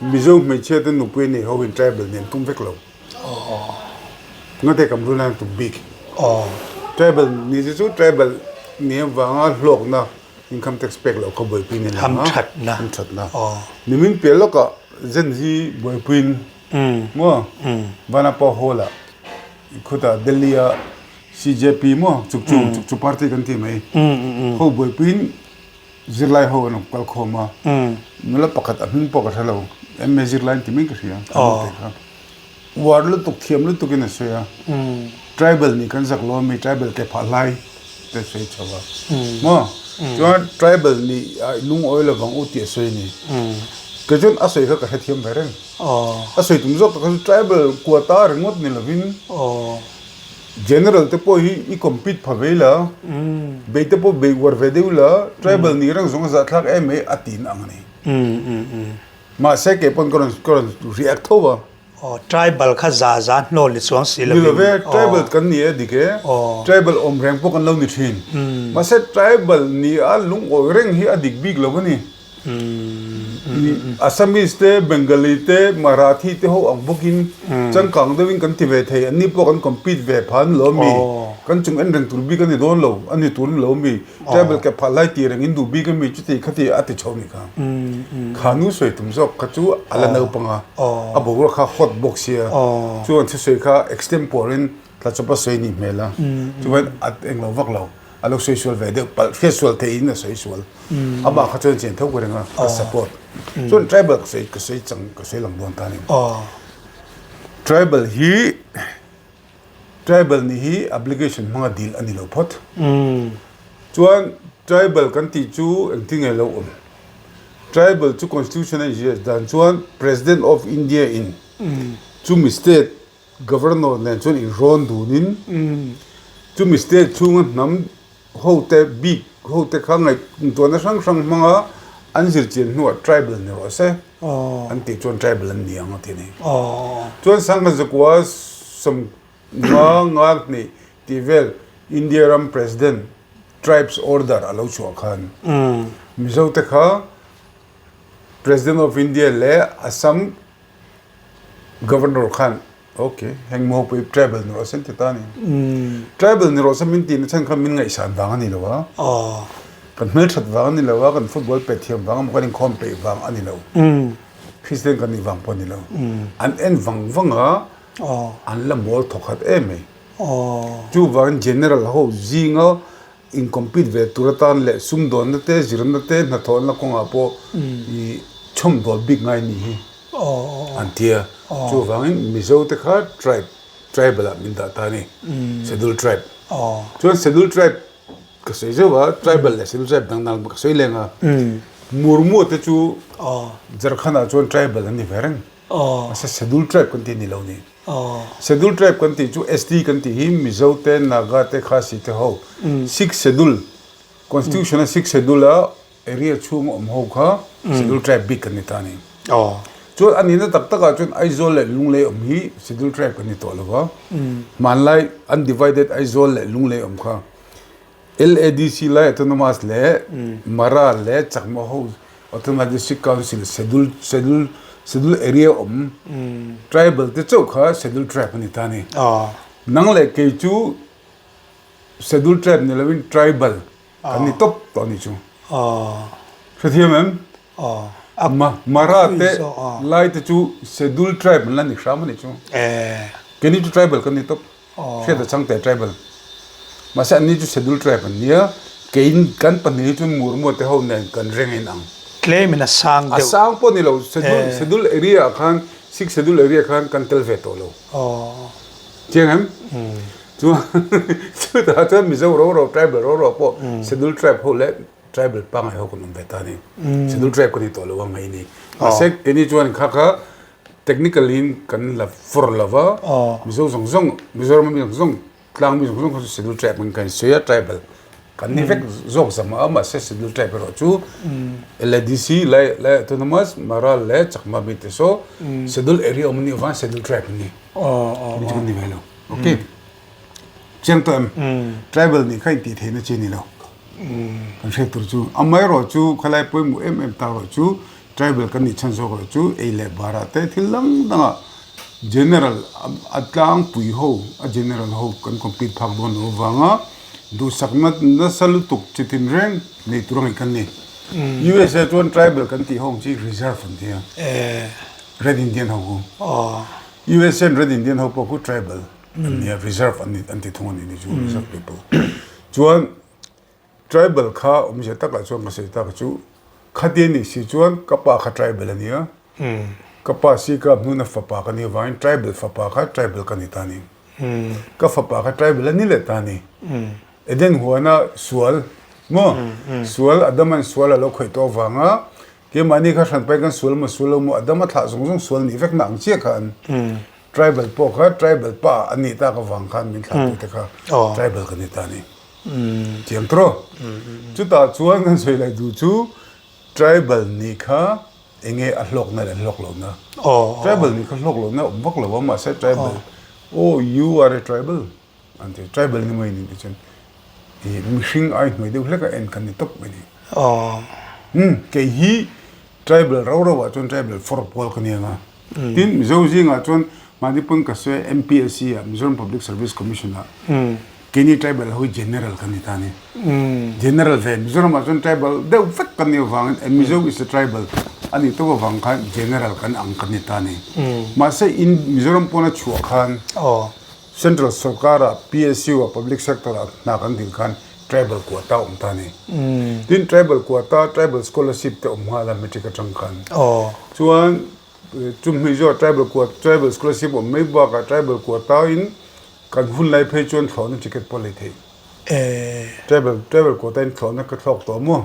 Mizo hmeichhia te nupui a neih ho in tribal nih an tum vek lo. Ngate kam rul an tum bik. Tribal nih chu chu tribal nih avanga hlawkna Income tax pek loh kha buaipui ni lo a, hamthatna. Nimin piah lawkah Gen Z buaipuiin maw Vanapa Hall ah khutah Delhi ah CJP maw chukchu chukchu party kan tih mai ho buaipuiin. Zirlai ho an awm kal khawm a, nula pakhat a hming pawh ka hre lo, MA zirlai an ti mai ka hria, ka hmu thei kha. Uar lutuk, thiam lutuk in a sawi a, tribal nih kan zak lo ami, tribal ke phah hlai te sawi chho a, maw? Chuan tribal nih ah lungawi lovang u tih a sawi a ni. Kei chuan a sawi kha ka hrethiam ve reng. A sawi tum zawk tak kha chu tribal quota ringawt ni lovin, General te pawh hi i compete pha ve ila, bei te pawh bei uar ve deuh ila, tribal nih reng zawng a zahthlak em mai a tin ang a ni. Mahse kei pawn ka rawn ka rawn react tho a. Aw tribal kha za za hnawl ni chuang si lovin. Ni love, tribal kan ni e dik e, tribal awm reng pawh kan lo ni thin. Mahse tribal nih a lungawi reng hi a dik bik lo a ni. Assamese te, Bengali te, Marathi te ho ang bawkin changkang deuhin kan ti ve thei. Anni pawh kan compete ve pha an lo mi. Kan chung en reng tur bik a ni dawn lo, a ni tur an lo mi. Tribal ke phah lai tih reng in duh bik a mi chuti khati a ti chho ni kha. Kha nu sawi tum zawk kha chu a la naupang a, a boruak kha hot bawk sia. Chuan thusawi kha extempore in tla chawp a sawi nih hmel a, chuan a englo vak lo. A lo sawi sual ve deuh palh hriat sual theihin a sawi sual. Amah kha chuan chian tho ka ring a, ka support. Chuan tribal ka sawi ka sawi chang ka sawi lang dawn ta a ni. Tribal hi tribal nih hi application hmanga dil a ni lo phawt. Chuan tribal kan tih chu engtin nge lo awm? Tribal chu constitution a inziah dan chuan President of India in chumi state Governor nen chuan inrawn dunin chumi state chhunga hnam hote bik hote kha ngaihtuahna hrang hrang hmanga an zirchian hnuah tribal ni rawh se an tih chuan tribal an ni ang a ti a ni. Chuan Sangha Zakua Sawmnga nga hnih tih vel India ram President Tribes Order a lo chhuah khan Mizote kha President of India leh Assam Governor khan ok heng maw pawh hi tribal ni rawh se an ti ta a ni. Tribal ni rawh se min tihna chhan kha min ngaihsan vang a ni lo a, kan hmelthat vang a ni lo a, kan football pet thiam vang emaw kan inkhawm peih vang a ni lo, Christian kan nih vang pawh a ni lo. An en vang vang a, an la mawl thawkhat em mai. Chuvangin General ho zinga in compete ve tur atan leh sumdawnna te, zirna te, hnathawhna kawngah pawh i chhawmdawl bik ngai ni hi an ti a. Chuvangin Mizo te kha tribe, tribal ah min dah ta a ni, schedule tribe. Chuan schedule tribe ka sawi zeuh a, tribal leh schedule tribe dang dang ka sawi leng a. Murmua te chu Jharkhand ah chuan tribal an ni ve reng. Mahse schedule tribe kan ti ni lo ni. Schedule tribe kan tih chu ST kan tih hi Mizo te, Naga te, Khasi te ho Sixth Schedule, Constitution a Sixth Schedule a area chhung awm ho kha Schedule tribe bik kan ni ta a ni. Chuan a nihna tak takah chuan Aizawl leh Lunglei awm hi Schedule tribe kan ni tawh lo va, hmanlai undivided Aizawl leh Lunglei awm kha LADC lai Autonomous leh Mara leh Chakma ho Autonomous District Council Schedule Schedule Schedule Area awm Tribal te chauh kha Schedule Tribe a ni ta a ni. Nang leh kei chu Schedule Tribe ni lovin Tribal kan ni tawp tawh a ni chu. Hrethiam em? Mara te lai te chu Schedule Tribe an la ni hram a ni chu. Keini chu Tribal kan ni tawp. Hriat a chang teh tribal. Mahse anni chu schedule tribe an nia, kei kan pahnih hi chu Murmua te ho nen kan reng in ang. Tlem in a sang deuh. A sang pawh ni lo, schedule schedule area ah khan six schedule area khan kan tel ve tawh lo. Chiang em? Chuan chutah chuan Mizo ro ro tribal ro ro pawh schedule tribe ho leh tribal pangngai ho kan awm ve ta a ni. Schedule tribe ka ni tawh lo a ngaih ni. Mahse keini chuan kha kha Technical in kan la for lo va, Mizo zawng zawng, Mizoram ami zawng zawng, tlang mi zawng zawng kha chu Schedule Tribe ang kan sawi a, Tribal kan ni vek zawk zam a, mahse Schedule Tribe erawh chu LADC, Lai Lai Autonomous, Mara leh Chakma mi te saw Schedule Area awm anih avangin Schedule Tribe an ni. Chumi chu kan ni ve lo. Ok. Chiang tawh em? Tribal nih kha intih theihna chi a ni lo. Kan hriat tur chu. Amaherawh chu khalai pawimawh em em tak erawh chu Tribal kan nih chhan zawk erawh chu ei leh barah te thil dang dangah general a tlangpui ho a general ho kan compete phak dawn loh avanga duhsakna nasa lutuk chi tin reng nei tur a ngaih kan ni. USA chuan tribal kan tih ho ang chi reserve an ti a, Red Indian ho khu. USA an Red Indian ho pawh khu tribal an ni a, reserve an ni an ti thung a ni ni chu reserve people. Chuan. Tribal kha awmzia takah chuan ka sawi tak chu khatia nih si chuan ka pa kha tribal a nia. Ka pa si ka hnuna fapa ka nih avangin tribal fapa kha tribal ka ni ta a ni. Ka fapa kha tribal a ni leh ta a ni. Eden huana sual maw? Sual Adama'n sual a lo khawih tawh avanga keimahni kha hranpai kan sual maw sual lo maw Adama thlah zawng zawng sual nih vekna ang chiah kha an tribal pawh kha tribal pa a nih tak avang khan min thlahtute kha tribal ka ni ta a ni. Chiang tawh. Chutah chuan kan sawi leh duh chu tribal nih kha enge a hlawkna leh hlawk lohna. Tribal nih kha hlawk lohna awm vak lo a mahse tribal oh you are a tribal an ti tribal ni mai ni chuan ih mihring ai hnuai deuh hlek a en kan ni tawp mai ni. Umm kei hi tribal rau rau ah chuan tribal for pawl ka nia nga. Tin Mizo zingah chuan mahni pawn ka sawi MPSC ah Mizoram Public Service Commission ah keini tribal ho hi general kan ni ta a ni. General ve Mizoram ah chuan tribal deuh vek kan nih avangin a Mizo is a tribal a nih tawk avang khan general kan ang kan ni ta a ni. Mahse in Mizoram pawna chhuah khan Central sorkar ah PSU ah public sector ah hna kan dil khan tribal quota awm ta a ni. Tin tribal quota tribal scholarship te awm nghal a matric atang khan. Chuan chumhmi zawh tribal quota tribal scholarship awm mai bakah tribal quota in kan hun lai phei chuan thlawhna ticket pawh lei theih. Tribal tribal quota in thlawhna ka thlawk tawh maw?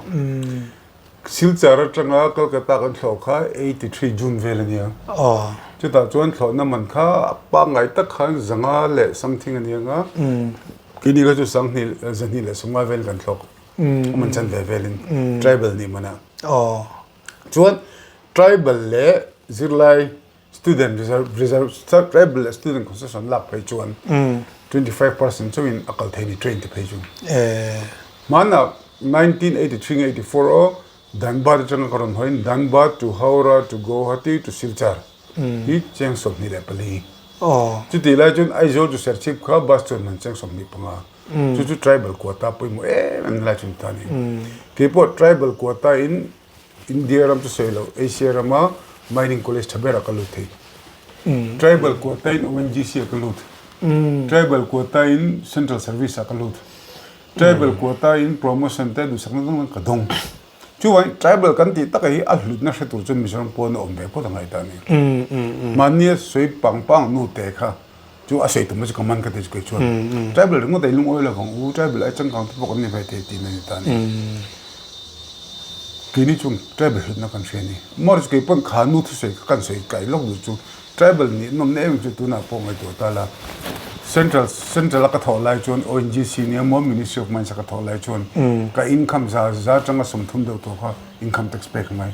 Silchar atanga Kolkata kan thlawh kha 83 June vel a nia. Chutah chuan thlawhna man kha a pangngai tak khan zanga leh something a nia nga. Keini kha chu sanghnih zahnih leh sawmngai vel kan thlawk. A man chan ve velin tribal nih manah. Chuan tribal leh zirlai Student reserve reserve tribal leh student concession lak phei chuan 25% chauhin a kal thei ni train te phei chu. Hmanah 1983 nge 84 aw Dhanbad atanga ka rawn hawiin Dhanbad to Howrah to Guwahati to Silchar hi cheng 24. Chutih lai chuan Aizawl to Serchhip kha bus chuan man cheng 25. Chu chu tribal quota pawimawh em em lai chu ni ta a ni. Keipawh tribal quota in India ram chu sawi lo, Asia rama mining college tha berah ka lut thei. Tribal quota in ONGC ah ka lut. Tribal quota in Central Service ah ka lut. Tribal quota in promotion te duhsakna dang dang ka dawng. Chuvangin tribal kan tih taka hi a hlutna hre tur chuan Mizoram pawn a awm ve phawt a ngaih ta a ni. Mahnia sawi pang pang nu te kha Chu a sawi tumna chu ka man ka ti chu kei chuan tribal ringawt a in lungawi lo vang u tribal ai changkang te pawh kan ni ve thei tih na ni ta a ni. Keini chuan tribal hlutna kan hria a ni. Amaherawhchu kei pawn kha nu thusawi kha kan sawi kai lawk duh chu tribal nih nawmna em chu tunah pawh ngaihtuah ta la central central a ka thawh lai chuan ONGC nia maw Ministry of Mines a ka thawh lai chuan ka income za za atanga 30 deuh tawh kha income tax pek a ngai.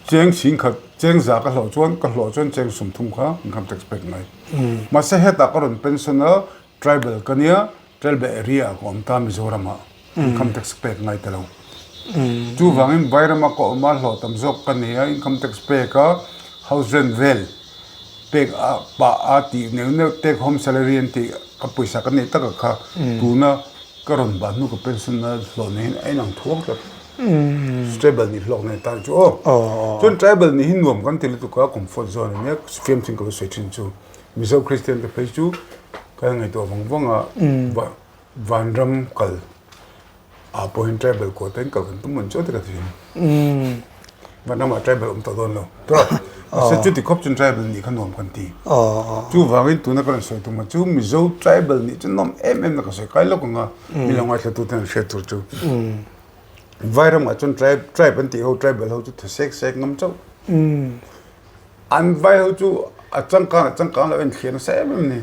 Cheng singkhat, cheng za ka hlawh chuan ka hlawh chuan cheng 30 kha income tax pek mai. Mahse hetah ka rawn pension a, tribal ka nia, tribal area ah ka awm ta Mizoram ah income tax pek ngai ta lo. Chuvangin Vairam ah ka awm a, hlawh tam zawk ka nei a, income tax pek a, house rent vel pek a pah a tih neuh neuh take home salary an tih ka pawisa ka neih takah kha tuna ka rawn ban hnu ka pension na hlawh nei hian a inang thuak tlat. Tribal nih hlawk nei tan chu aw. Chuan tribal nih hi nuam kan ti lutuk a, comfort zone a nia, fiam chin ka lo sawi thin chu. Mizo Christian te phei chu kan ngaihtuah vang vang a, vanram kal ah pawhin tribal quota in kal kan tum ang chu a ti ka ti thin. Vanram ah tribal awm tawh dawn lo. Mahse chuti khawp chuan tribal nih kha nuam kan ti. Chuvangin tuna ka rawn sawi tum ang chu Mizo tribal nih chu nuam em em na ka sawi kai lawk ang a, mi lo ngaithla tu ten an hriat tur chu. Vairamah chuan tribe tribe an tih ho tribal ho chu tha sek sek ngam chauh. An vai ho chu a changkang a changkang lo en thliah nasa em em ni.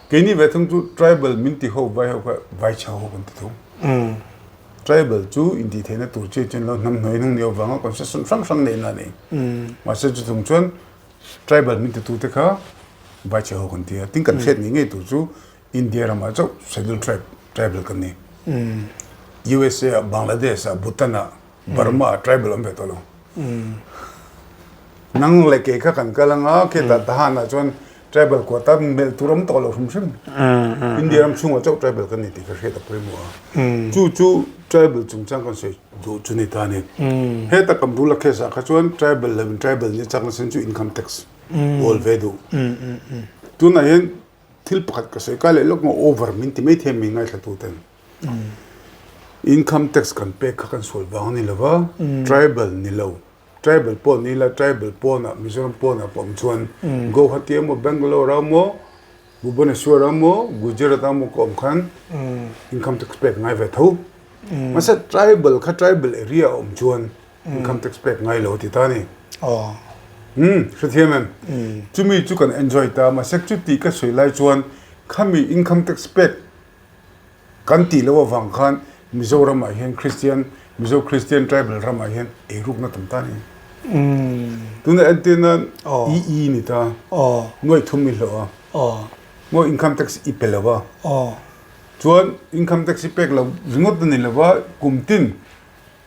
Keini ve thung chu tribal min ti ho vai ho kha vai chho ho kan ti thung. Tribal chu intih theihna tur chi chuan lo hnam hnuai hnung ni avanga concession hrang hrang neihna a ni. Mahse chutung chuan tribal min titu te kha vai chhe ho kan ti a. Tin kan hriat ngei ngei tur chu India ramah chauh schedule tribe tribal kan ni. USA ah Bangladesh ah Bhutan ah Burma ah tribal awm ve tawh lo. Nang leh kei kha kan kal anga khitah Tahan ah chuan tribal quota melh tur awm tawh lo hrim hrim. India ram chhungah chauh tribal kan ni tih ka hriat a pawimawh a. Chu chu tribal chungchang kan sawi duh chu ni ta a ni. Heta kan bula case ah kha chuan tribal lo in tribal ni chakna sen chu income tax awl ve duh. Tunah hian Thil pakhat ka sawi kai leh lawk maw over min ti mai thei a mi ngaithla tu ten. Income tax kan pek kha kan sual vang a ni lo va, tribal ni lo, tribal pawh ni ila tribal pawnah Mizoram pawnah pawh awm chuan Guwahati emaw Bangalore emaw Bhubaneswar emaw Gujarat emaw ka awm khan income tax pek ngai ve tho. Mahse tribal kha tribal area a awm chuan income tax pek ngai lo a ti ta a ni. Umm hrethiam em? Chumi chu kan enjoy ta mahse chuti ka sawi lai chuan khami income tax pek Kan tih loh avang khan Mizoramah hian Kristian, Mizo Kristian tribal ramah hian eirukna tam ta a ni. Tuna entir nan EE ni ta, nuaih thum i hlawh a, maw income tax i pe lo a, chuan income tax i pek loh ringawt a ni lo va, kum tin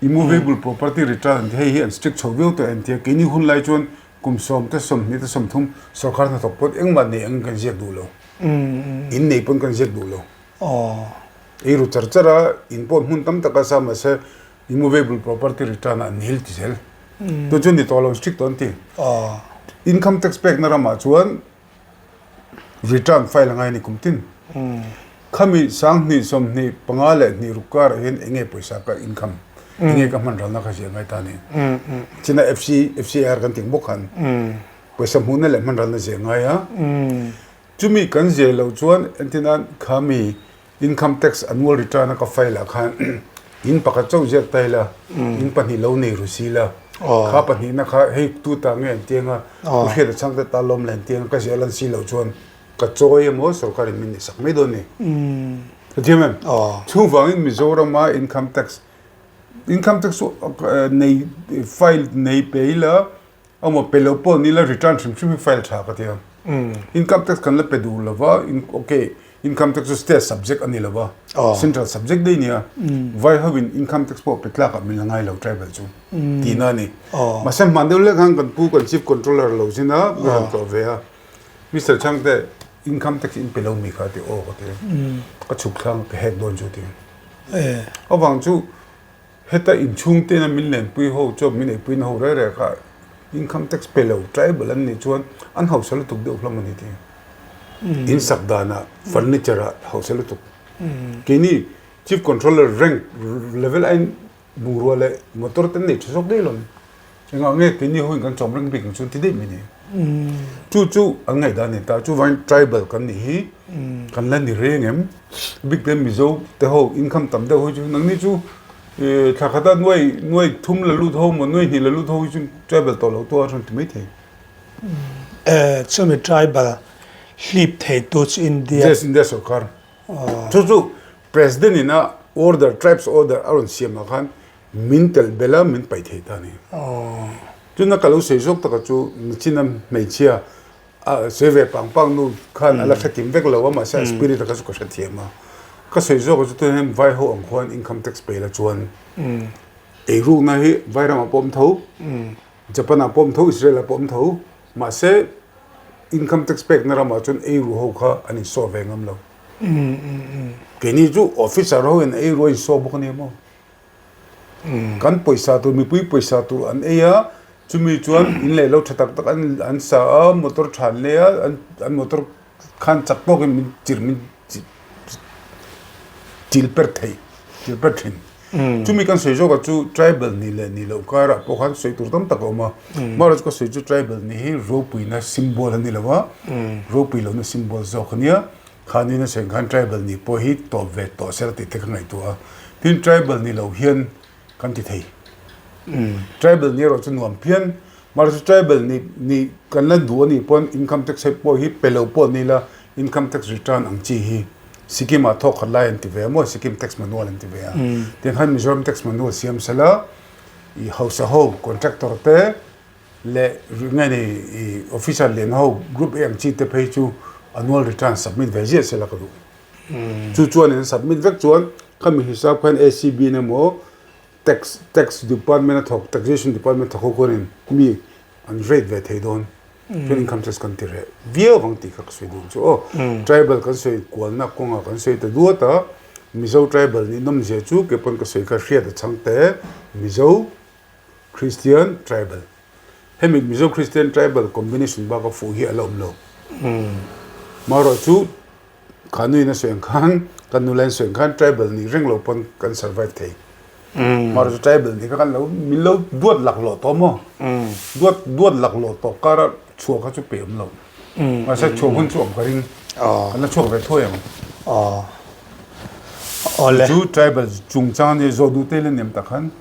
immovable property return hei hi an strict chho viau tawh entir, keini hun lai chuan kum sawm te 20 te 30 sorkar hnathawk pawh engmah nei angin kan ziak duh lo. In nei pawn kan ziak duh lo. Ei ru char char a, in pawh hmun tam taka sa mahse immovable property return ah nil ti zel. Tun chu ni tawh lo strict tawh an ti. Income tax pekna ramah chuan return file a ngai a ni kum tin. Khami 20 25 leh hnih ruk karah hian eng nge pawisa ka income, eng nge ka hman ralna kha ziah ngai ta a ni. China FC, FCR kan tih ang bawk khan pawisa hmuhna leh hman ralna ziah ngai a. Chumi kan ziah loh chuan entirnan khami income tax annual return a ka file ah khan in pakhat chauh ziak ta ila, in pahnih lo nei ru si la, kha pahnihna kha hei tu ta nge an ti anga, u hriat a chhang te ta lawm le an ti anga ka ziah lan si loh chuan ka chawi emaw sorkar in min neih sak mai dawn ni. Ka thiam em? Chuvangin Mizorama income tax, income tax chu nei file nei pe ila Amaw pe lo pawh ni la return hrim hrim hi file tha ka ti a. Income tax kan la pe duh lo va, ok income tax chu state subject a ni lo va, central subject daih nia. Vai ho in income tax pawh pe tlak ah min la ngai lo tribal chu tihna a ni. Mahse hman deuh lek khan kan pu kan chief controller lo zin a, mi rawn tlawh ve a, Mister Chhangte income tax in pe lo mi kha a ti aw ka ti a, ka chhuk thlang ka hek dawn chu a ti. Avang chu Heta inchhung tena min lenpui ho chuan min eipuina ho reh reh kha income tax pe lo tribal an nih chuan an hausa lutuk deuh hlawm a ni tih. In sak danah furniture ah hausa lutuk. Keini chief controller rank level aiin bungrua leh motor te an nei tha zawk daih lo. Engah nge keini ho in kan chawm reng bik ang chuan ti daih mai ni. Chu chu an ngaihdan ni ta, chuvangin tribal kan nih hi kan la ni reng em? Bik te Mizo te ho income tam deuh ho chu nangni chu thla khata nuai nuai thum la lut ho maw nuai hnih la lut ho hi chu tribal tawh lo tu a rawn ti mai thei. Chumi tribal hlip thei tu chu India. Yes, India sorkar. Chu chu President in a order, tribes order a rawn siam ah khan Min telh belh a, min paih thei ta a ni. Tuna ka lo sawi zawk taka chu Nichina hmeichhia a sawi ve pang pang nu khan a la hrekim vek lo a, mahse a spirit a kha chu ka hrethiam a. Ka sawi zawk a chu tunah hian vai ho ang khuan income tax pe la chuan eirukna hi vai ramah pawh a awm tho, Japan ah pawh a awm tho, Israel ah pawh a awm tho, mahse income tax pekna ramah chuan eiru ho kha an insawh ve ngam lo. Keini chu officer ho in eiru a insawh bawk a ni maw? Kan pawisa tur mipui pawisa tur an ei a, chumi chuan in leh lo tha tak tak an an sa a, motor tha an lei a, an an motor khan chak tawkin min chir min chil per thei chil per thin. Chumi kan sawi zawkah chu tribal nih leh nih loh karah pawh khan sawi tur tam tak a awm a, mahrawh chu ka sawi chu tribal nih hi ropuina symbol a ni lo a, ropui lohna symbol zawk a nia. Khanin a sawi khan tribal nih pawh hi tawp ve tawh sela tih te ka ngaihtuah a, tin tribal ni lo hian kan ti thei. Tribal ni erawh chu nuam phian, mahse chu tribal ni ni kan la duh a nih pawn income tax hei pawh hi pe lo pawh ni ila income tax return ang chi hi Sikkim ah thawk khat lai an ti ve a maw, Sikkim tax manual an ti ve a, tiang khan Mizoram tax manual siam sela i hausa ho contractor te Leh nge ni i officer lian ho group A ang chi te phei chu annual return submit ve ziah sela ka duh. Chu chuan in submit vek chuan khami hisap khan ACB in emaw tax tax department a thawk taxation department thawk ho khuan in mi an rate ve thei dawn. Chuan income tax kan ti reh viau vang tih kha ka sawi duh chu aw. Tribal kan sawi kualna kawngah kan sawi ta duat a, Mizo tribal nih nawmzia chu kei pawn ka sawi kha hriat a chhang te Mizo Christian Tribal. Hemi Mizo Christian Tribal combination bak a fuh hi a la awm lo. Marawh chu kha nuin a sawi ang khan. Kan nu lain sawi khan tribal nih reng lo pawn kan survive thei. Mahse chu tribal nih kha kan lo min lo duat laklawh tawh maw? Duat duat laklawh tawh kara chhuah kha chu pe awm lo. Mahse chhuah hun chu awm ka ring. Kan la chhuak ve thuai ang. Chu tribal chungchang a nia zawh duh te ila nem tak khan.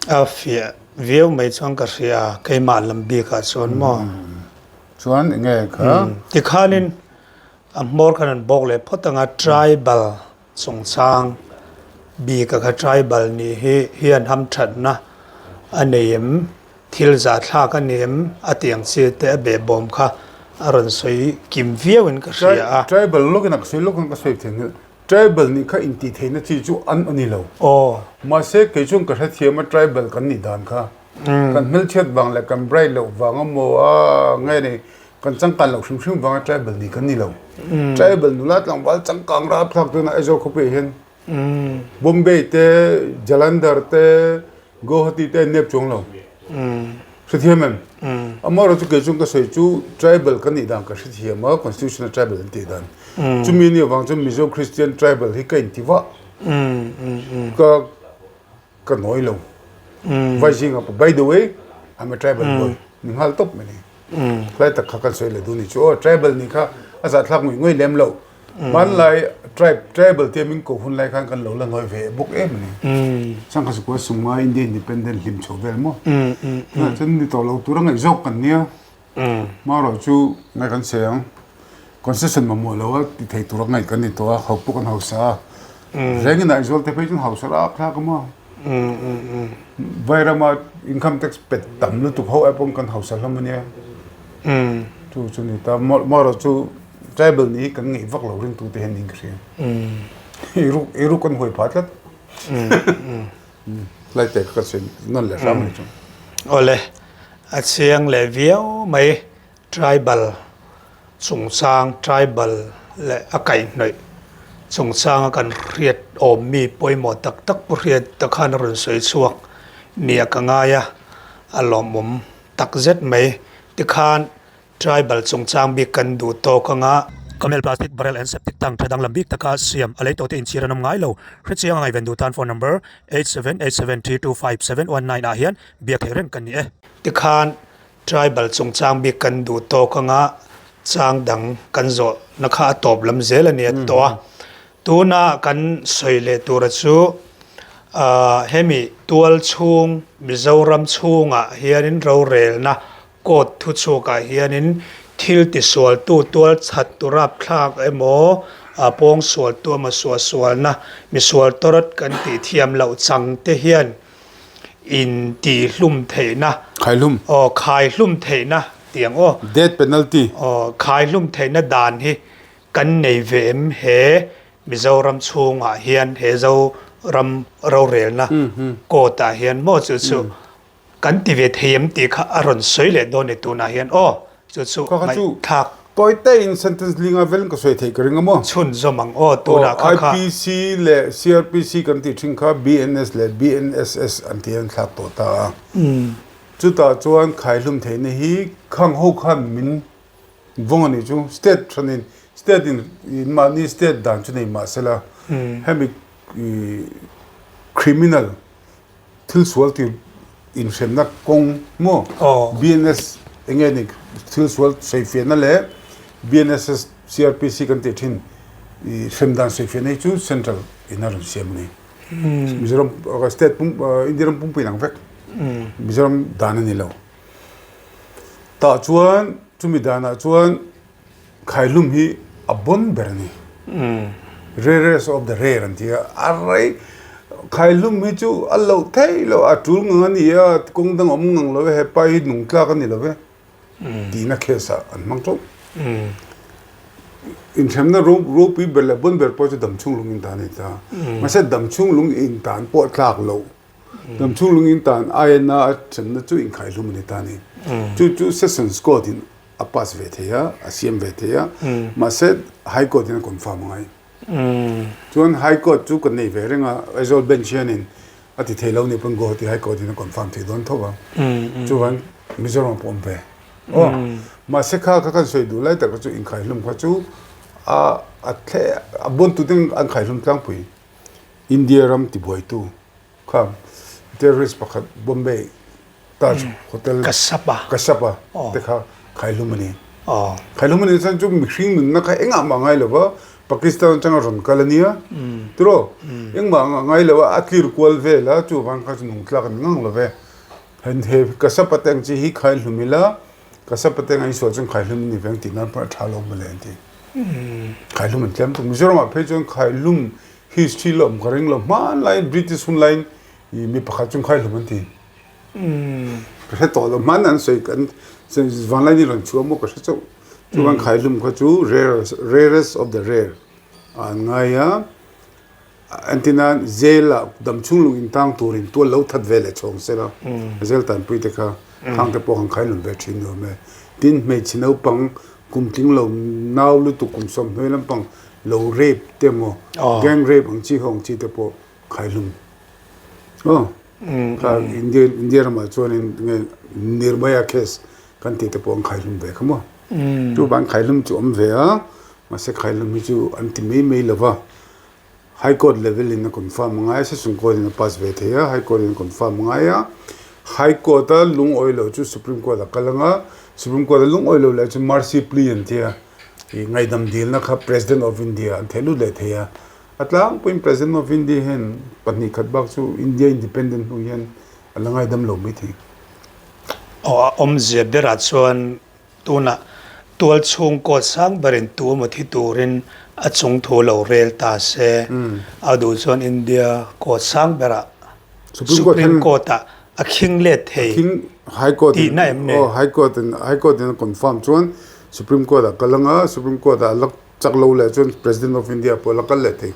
A fiah viau mai chuan ka hria keimah lam bikah chuan maw? Chuan eng nge kha? Tikhanin a hmawr khan an bawk leh phawt anga tribal chungchang bika kha tribal nih hi hian hamthatna a nei em? Thil zahthlak a ni em? A tih ang chi te a behbawm kha a rawn sawi kim viauin ka hria a. Tribal lawkin a ka sawi lawkin ka sawi thei Tribal nih kha intihtheihna chi chu an a ni lo. Mahse, kei chuan ka hrethiam a tribal kan nih dan kha. Kan hmelchhiat vang leh kan bright loh vang emaw a nge ni kan changkan loh hrim hrim vanga tribal nih kan ni lo. Tribal nula tlangval changkang rapthlak tuna Aizawl khawpuiah hian Bombay te, Jalandhar te, Guwahati te an nep chuang lo. Hrethiam em? Amaherawh chu kei chuan ka sawi chu tribal ka nih dan ka hrethiam a, constitution a tribal an tih dan. Chumi nih avang chuan Mizo Christian tribal hi ka inti vah. Ka ka nawi lo. Vai zingah pawh by the way I'm a tribal boy ni nghal tawp mai ni. Hlai tak kha kan sawi leh duh ni chu aw tribal nih kha a zahthlak ngawih ngawih lem lo. Hmanlai tribe tribal te min koh hun lai khan kan lo la nawi ve bawk em a ni. Changkha sikua Sumnga India Independent hlim chho vel maw? Tunah chuan ni tawh lo tura ngaih zawk kan nia. Marawh chu ngai kan sawi ang. Concession mamawh lo a ti thei tura ngaih kan ni tawh a, ho pawh kan hausa a. Rengin Aizawl te phei chuan hausa rapthlak a maw? Vairama income tax pe tam lutuk ho ai pawhin kan hausa hlawm a nia. Chu chu ni ta. Marawh chu Tribal nih hi kan ngeih vak lo ringtu te hian niin ka hria. Iruk iruk kan huai phah tlat. Hlai te kha ka sawi nawn leh hram a ni chu. Awle, a chiang leh viau mai tribal chungchang, tribal leh a kaihhnawih chungchanga kan hriat awm mi pawimawh tak tak pu hriat te khan a rawn sawi chhuak nia ka ngai a, a lawmawm tak zet mai. Tikhan Tribal chungchang bik kan duh tawk anga. Camel plastic barrel and septic tank tha danglam bik taka siam a lei tawhte inchhir an awm ngai lo. Hrechiang a ngaihven duh tan phone number 8787325719 ah hian biak theih reng kan ni e. Tikhan tribal chungchang bik kan duh tawk anga chang dang kan zawhna kha a tawp lam zel a ni a ti tawh a. Tuna kan sawi leh tura chu hemi tual chhung Mizoram chhungah hianin rorelna Court thuchhuakah hianin thil tisualtu tualchhat tu rapthlak emaw, pawngsualtu emaw suahsualna misual tawrat kan tih thiam loh chang te hian intihlum theihna, Khaihlum. Aw, khaihlum theihna tih ang aw. Death penalty. Aw, khaihlum theihna dan hi kan nei ve em he Mizoram chhungah hian he Zoram rorelna court ah hian maw chu chu Kan ti ve thei em tih kha a rawn sawi leh dawn e tunah hian aw chu chu ngaihthlak. Tawi te in sentence linga velin ka sawi theih ka ring a maw? Chhunzawm ang aw tunah kha kha. IPC leh CRPC kan tih thin kha BNS leh BNSS an tih an thlak tawh ta a. Chutah chuan khaihlum theihna hi khang ho khan min vawng a nih chu. State hranin state in mahni state dan chu nei mahsela hemi criminal Thil sual tir inhremna kawng maw? BNS eng nge ni thil sual sawifiahna leh BNSS CRPC kan tih thin i hrem dan sawifiahna hi chu central in a rawn siam a ni. Mizoram state pum India ram pumpui inang vek Mizoram dan a ni lo. Tah chuan chumi danah chuan Khaihlum hi a bon ber a ni. Rarest of the rare an ti a. A rei Khaihlum hi chu a loh theih loh a tul ngang a ni a, kawng dang a awm ngang lo e, hepa hi nung tlak a ni lo e tihna case ah an hmang tawh. Inhremna ropui ber leh bon ber pawh chu damchhung lung intan a ni ta. Mahse damchhung lung intan pawh tlak loh. Damchhung lung intan aia a hremna chu inkhaihlum a ni ta a ni. Chu chu Sessions Court in a pass ve thei a, a siam ve thei a, mahse High Court in a confirm a ngai. Chuan High Court chu kan nei ve reng a, Aizawl Bench hianin a ti thei lo nih pawn Guwahati High Court in a confirm thei dawn tho a, chuvang Mizoram pawh awm ve. Aw, mahse kha kha kan sawi duh lai tak kha chu inkhaihlum kha chu a. a thle a bawntu ten an khaihlum tlangpui. India ram tibuaitu kha terrorist pakhat Bombay Taj Hotel Kasapa Kasapa te kha khaihlum a ni. Khaihlum a ni chuan chu mihring nunna kha engah mah ngai lo va, Pakistan atanga rawn kal a nia tiraw? Engmah a ngai lo a, a tlir kual vel a, chuvang kha chu nungtlak an ngang lo ve. He Kasapa te ang chi hi khaihlum ila, Kasapa te ang a insual chuan khaihlum a ni ve ang tih nan pawh a tha lo mawle an ti. Khaihlum an tlem tuk. Mizoramah phei chuan khaihlum history la awm ka ring lo. Hmanlaiin British hunlaiin mi pakhat chu khaihlum an ti. Ka hre tawh lo. Hman an sawi kan vanlai ni rawn chhuah maw ka hre chauh. Chuan khaihlum kha chu rarest of the rare ah an ngai a. Entirnan jail ah damchhung lung intang turin tual lo that ve leh chhawng sela jail tanpui te kha khang te pawh han khailum ve thin ni awm e. Tin hmeichhe naupang kum tling lo nau lutuk kum sawmhnuai lampang lo rape te emaw gang rape ang chi ho ang chi te pawh khailum aw kha India India ramah chuanin nge Nirbhaya case kan tih te pawh an khailum ve kha maw. Chuvang khailum chu awm ve a mahse khailum hi chu an ti mai mai lova. High Court level in a confirm a ngai a, Session Court in a pass ve thei a, High Court in a confirm a ngai a, High Court a lungawi lo chu Supreme Court a kal ang a, Supreme Court a lungawi lo leh chu Mercy Plea an ti a, ih ngaihdam dilna kha President of India an theh lut leh thei a, a tlangpuiin President of India hian pahnih khat bak chu India Independent hnu hian a la ngaidam lo maithei. Aw a awmzia berah chuan Tunah tual chhung court sang berin tu emaw thi turin a chung thu lo rel ta se, a duh chuan India court sang berah Supreme Court ah a khing let thei tihna em ni? Aw, High Court in High Court in a confirm chuan Supreme Court ah kal anga, Supreme Court ah a la chak lo leh chuan President of India pawh a la kal leh thei.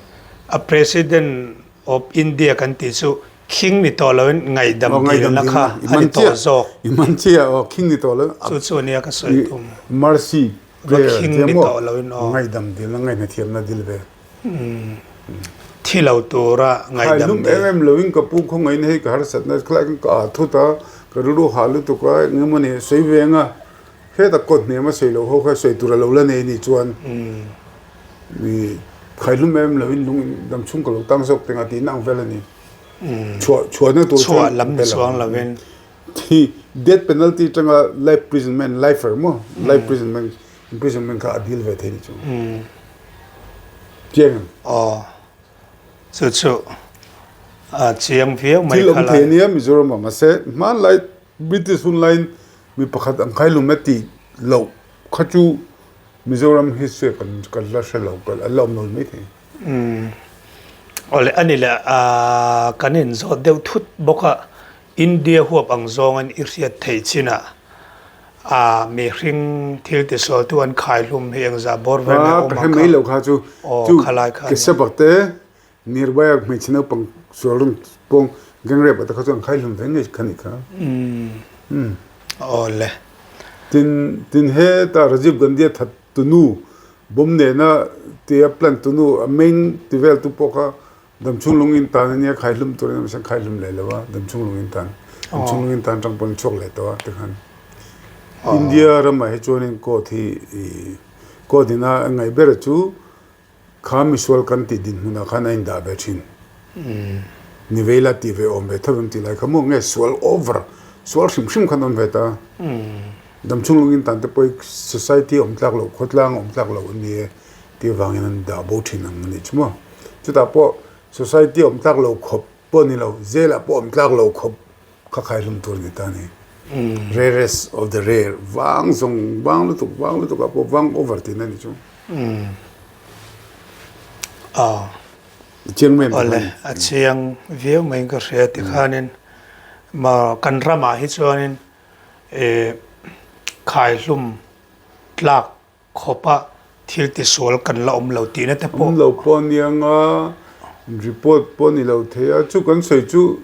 A President of India kan tih chu Khing ni tawh loin ngaihdam dilna kha a ni tawh zawk. I man chiah aw, khing ni tawh loin. Chu chu ania ka sawi tum. Mercy prayer Khing ni tawh loin aw. Ngaihdam dilna ngaihnathiamna dil ve. Thi lo tura ngaihdam dil. Khailum em em loin ka pu khawngaihna hei ka harsatna khlai khan ka ah thut a, ka rilru hah lutuk a, eng emaw ni sawi ve anga heta kawt hnem a sawi loh ho kha sawi tur a lo la nei anih chuan khailum em em loin lung damchhung ka lo tang zawk teng a tihna ang vel a ni. Chhuah chhuahna tur chuan chhuah lam ni chuang lovin. Thi death penalty atanga life imprisonment lifer maw life imprisonment imprisonment kha a dil ve thei ni chu. Chiang em? Aw chu chu a chiang viau mai kha lai. Thil awm thei ania Mizoram ah mahse hmanlai British hun laiin mi pakhat ang khailum e tih loh kha chu Mizoram history ah kan kan la hre lo kan la awm lo mai thei. Umm awle ani le ah kan in zawt deuh thut bawk a India huap ang zawng in i hriat theih chin ah ah mihring thil ti sual tu an khai hlum hi engzah bawr vel nge awm ang kha. Ka hre mai lo kha chu chu Kesabak te Nirbhaya hmeichhe naupang sual rawn pawng gang rape ah te kha chuan khai hlum ve ngei kha ni kha. Umm awle. Tin tin heta Rajiv Gandhi a that tunu bomb nena tia plan tunu a main ti vel tu pawh kha damchhung lung in tan ania khai hlum turin a mahse khai hlum leh lo a damchhung lung in tan damchhung lung in tan tang pawn chhuak leh tawh a tikhan India ramah hi chuanin court hi ih court ina a ngaih ber chu Kha misual kan tih dinhmunah khan a indah ve thin. Ni vei la tih ve awm ve tho em tih lai kha maw nge sual over, sual hrim hrim khan awm ve ta. Damchhung lungin tan te pawh hi society awm tlak loh, khawtlang awm tlak loh an ni e tih avangin an dah bo thin ang a nih chu maw. Chutah pawh society awm tlak loh khawp pawh ni lo, jail ah pawh awm tlak loh khawp kha khaihlum tur a ni ta a ni. Rarest of the rare, vang zawng, vang lutuk, vang lutuk ah pawh vang over tihna a ni chu. Aw. A chiang mai em Awle, a chiang viau maiin ka hria tikhanin maw kan ramah hi chuanin ih khaihlum tlak khawpa thil tisual kan la awm lo tihna te pawh. Awm lo pawh a niang a, report pawh a ni lo thei a, chu kan sawi chu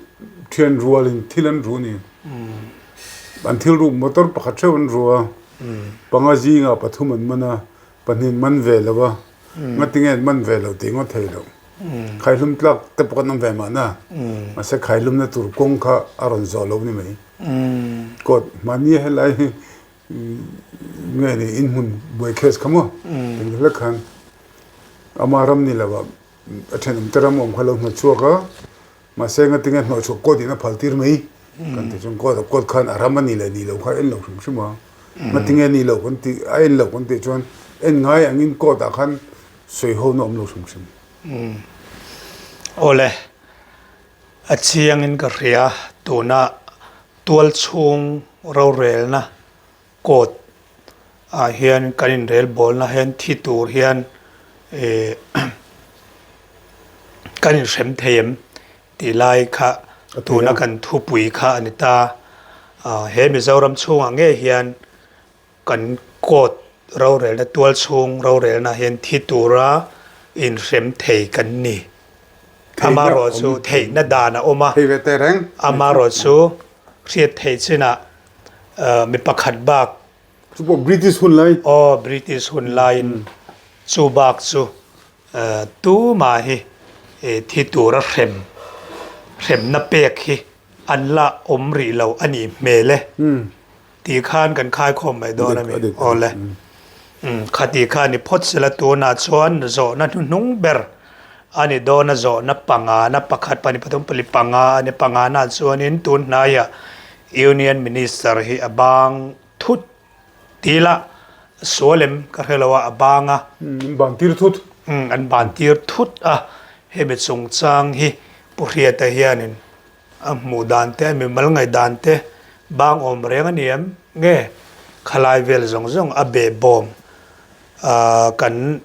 thian rualin thil an ru a ni. An thil ruk motor pakhat theuh an ru a, panga zingah pathum an man a, pahnih an man ve lo a, ngatinge an man ve lo tih ngawt thei lo. Khaihlum tlak te pawh kan awm ve mahna, mahse khaihlumna tur kawng kha a rawn zawh lo ni mai. Court mahni helai hi Nge ni inhmun buai case kha maw englo hlek khan. Ama ram ni lo ah a thenawm te ram awm kha lo hnawtchhuak a, mahse ngatinge hnawhchhuak court in a phal tir mai kan ti chuan court court khan a ram a ni leh ni lo kha a en lo hrim hrim a, ngatinge ni lo kan tih a en lo kan tih chuan en ngai angin court ah khan sawi ho na awm lo hrim hrim. Awle, a chiangin ka hria tuna tualchhung rorelna Court ah hian kan inrel bawlna hian thi tur hian eh kan inhrem thei em tih lai kha tuna kan thupui kha a ni ta. He Mizoram chhungah ngei hian kan court rorelna tual chhung rorelna hian thi tura inhrem thei kan ni. Amaherawhchu theihna dan a awm a, amaherawhchu hriat theih chinah Mi pakhat bak. Chu pawh British hun lai. Aw, British hun laiin chu bak chu tumah hi thi tura hrem, hremna pek hi an la awm rih lo a nih hmel e. Tih khan kan khaikhawm mai dawn a mi. Aw le. Khati kha ni phawt sela tunah chuan zawhna hnuhnung ber a ni dawn a zawhna pangana pakhat pahnih pathum pali panga a ni pangana chuanin tun hnaiah Union Minister hi a bang thut tila sual em ka hre lo a a bang a. An ban tir thut. An ban tir thut a hemi chungchang hi Pu Hriata hianin A hmuh dan te, a mimal ngaih dan te bang awm reng a ni em? Nge khalai vel zawng zawng a behbawm kan